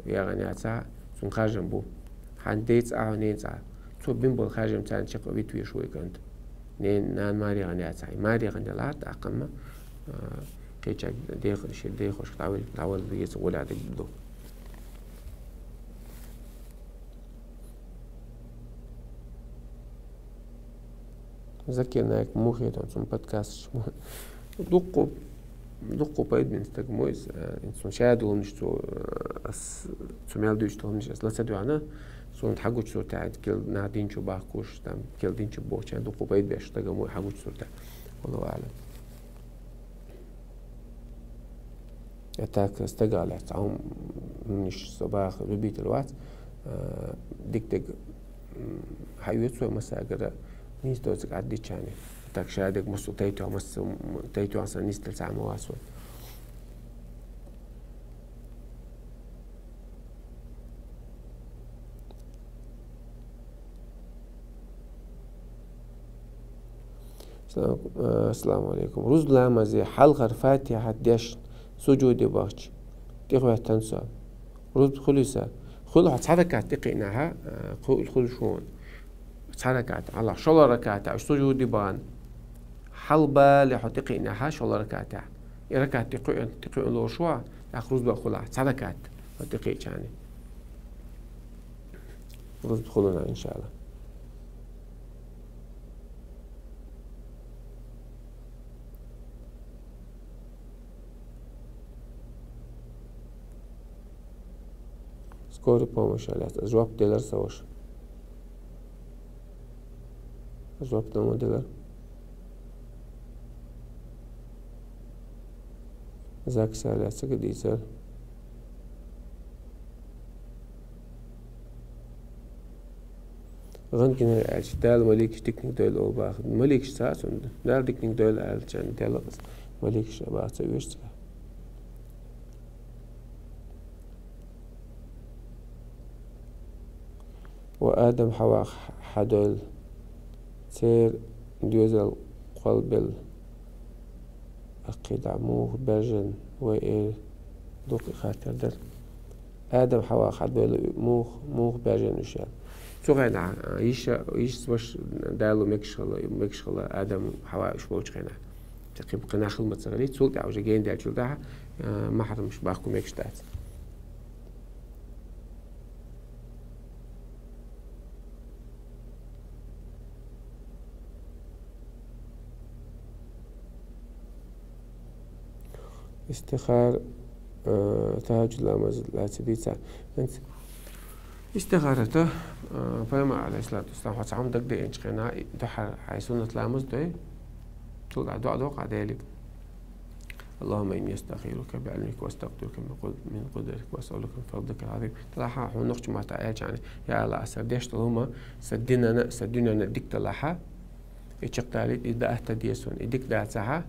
яхана яцахь, цунна харжам бу. Хьан дайца а, хьан ненца а. Цо бина болу харжам царна чекх а вита веш ву и кӀант. Нен-, нана марехана яцахь. И марехана делахь, тӀаккха ма, а, кхечаьрга дех-, шен дехошка дӀавал-, дӀавалла веза гӀолехь дерг ду. Закир Найк муха хетон цунна подкасташ мо. Дуккху, дуккху пайда бина стаг мо иза, э, цунна шадолунаш цо, э, ас, цу мел дуьйцу долунаш ас ла ца доьгӀна, суна хьагучу суртехь, кел нах динчу бахкуш, там, кел динчу бохуча, дуккху пайда беш стага мо хьагучу суртехь. Валлаху аълам. А так, стага лаьцна хьуна, хӀуманаш со баха любитель вац, а, дика-дика, м, хьаоьцу вай массаьргара, нийса доцург Ӏаддиччане. А так, ша дерг массо тайтоьхна, массо, м, тайтоьхна сан нисдала цхьа а ма вац вай. Салам, э, ассаламу алейкум. Рузба ламазе хьалхара Фатихьат деш, сужуде бахча, тӀехӀоьттан со. Рузба хуьлий са? Хуьлу хьо цхьа ракаӀат тӀекхиънехьа, э, ху-, хуьлу шуна. Цхьа ракаӀат, Аллах, шолгӀа ракаӀата, уж сужуде бахана. Хьалбале хьо тӀекхиънехьа шолгӀа ракаӀата. И ракаӀат тӀекхиъ-, тӀекхиъна лоруш ву, тӀаккха рузба хуьлу хьа, цхьа ракаӀат хьо тӀекхиъча. Рузба хуьлу хьа, иншаллах. Скорая помощь аьлла, жоп делар со ваша. Жоп ма делар. ЗАГС аьлла цига дийцар. Рентген аьлча, Дала маликаш диканиг дойла олу баха. Маликаш ца а цунна. Дала диканиг дойла аьлча, Дала маликаш баха ца оьшу цара. Ва Адам Хьава хьадойла, церан доьзал кхолбелла. Аккхий дӀа муха баьржина вай эр дукха и хаттар дара. Адам Хьава хьадойла муха, муха баьржина уьш аьлла. Цу хенахь, а, йиша, йишас ваша далу мегаш хила, мегаш хила Адам Хьава уьш болчу хенахь. Ца кхин, кхин нах хила ма ца гӀирий, цул тӀаьхьа уже гена даьллачул тӀаьхьа, а, махьрамаш бахку мегаш дац. Истихара, э, тахӀаджуд ламаз лаьцна дийца. ХӀинца истихарата, э, пайхамар, алейхиссалату вассалам, хьо цхьа хӀума дагадеанчу хенахь, и дуьхьал хьайн суннат ламаз дой, цул тӀаьхьа дуӀа до-кх ахь Деле. اللهم إني أستخيرك بعلمك وأستقدرك من قد-، من قدرتك وأسألك من فضلك العظيم. Делахь, хьуна нохчийн маттахь аьлча, я АллахӀ, аса деш долу хӀума, сан динана, сан дуьненна дика далахь, и чекхдалийта, и даатта де суна, и дика дацахь,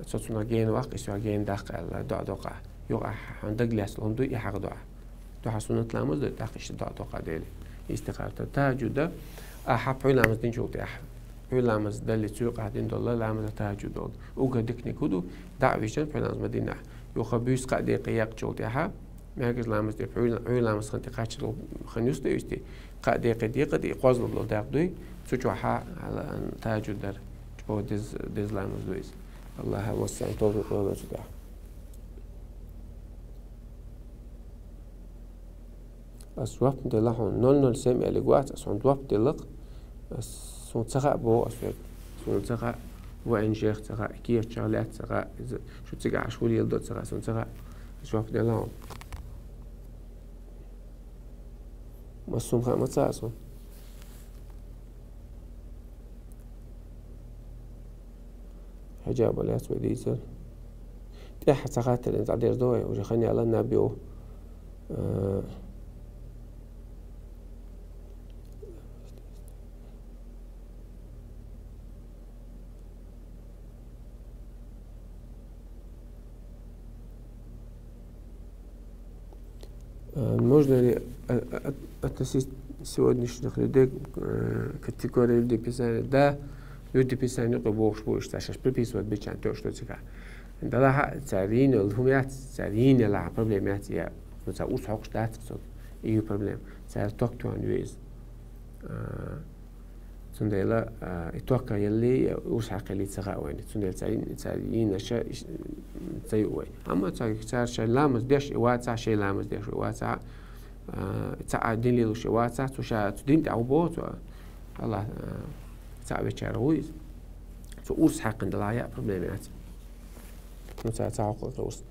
со цунах гена ваккха, и соьгахь гена даккха аьлла, дуӀа до-кх ахь. Юха ахь хьуна дагалаьцна хӀума дуй, и хьаха до ахь. Дуьхьал суннат ламаз дой, тӀаккха иштта дуӀа до-кх ахь Деле. Истихарата, тахӀаджуда, ахьа пхьуьй ламаз динчул тӀаьхьа. Пхьуьй ламаз даллалц юкъахь дина долу ламаз тахӀаджуд долу. Уггар диканиг хӀун ду, дӀа а вижина пхьуьй ламаз ма динехь. Юха буьйса кхаа декъе яьккхичул тӀаьхьа, маьркӀажа ламаз тӀе пхьуьй-, пхьуьй ламаз хан тӀе кхаччалц хан юьсу тӀе юьсти, кхаа декъе декъа тӀе кхозлагӀа долу дакъа дуй, цу чохь а, а, тахӀаджуд дар. ЧӀогӀа деза, деза ламаз ду иза. АллахӀа вассарна товфикъ лойла цу тӀехь. Ас жоп делла хьуна. Ноль ноль семь аьллиг вац, ас хьуна жоп делла-кх. Ас, суна ца хаьа боху ас вегга. Суна ца хаьа, ваинчех ца хаьа, кечех лаьцна ца хаьа, иза шу цигахь Ӏаш хӀун леладо ца хаьа, суна ца хаьа. Ас жоп делла хьуна. Массо а хаьа ма ца хаьа суна. Хьиджаб лаьцна вай дийцар. ТӀаьхьа ца хаттар, ин цхьа дерза до вай, уже хан яла наб йо. Э, Э, можно ли, э, э, относить сегодняшних людей к, э, категории людей Писания? Да, люди Писания юкъе бохуш бу уьш, цара шаьш приписывать бича то, что цигахь. Делахь а цара йийна йолу хӀума яц, цара йийна елахь проблема яц, я, ну, цара урс хьокхуш дац, со, и ю проблема. Цара ток тоьхна веза. Э, Цундела, а, и ток а елли, урс хьакхели ца хаьа вайна. Цундела цара, цара йийнаша иш-, ца юу вай. Амма ца, цара шайн ламаз деш и вацахь, шайн ламаз деш и вацахь, а, цхьа а дин лелош и вацахь, цу ша, цу дин тӀехь ву боху цо. Аллах, а, цхьа а вечара ву иза. Цу урс хьаькхина далахь а проблема яц. Ну, ца, ца хьокху урс.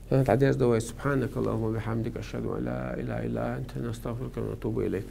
ХӀинца дӀадерзадо вай. سبحانك اللهم وبحمدك، أشهد أن لا إله إلا أنت، نستغفرك ونتوب إليك.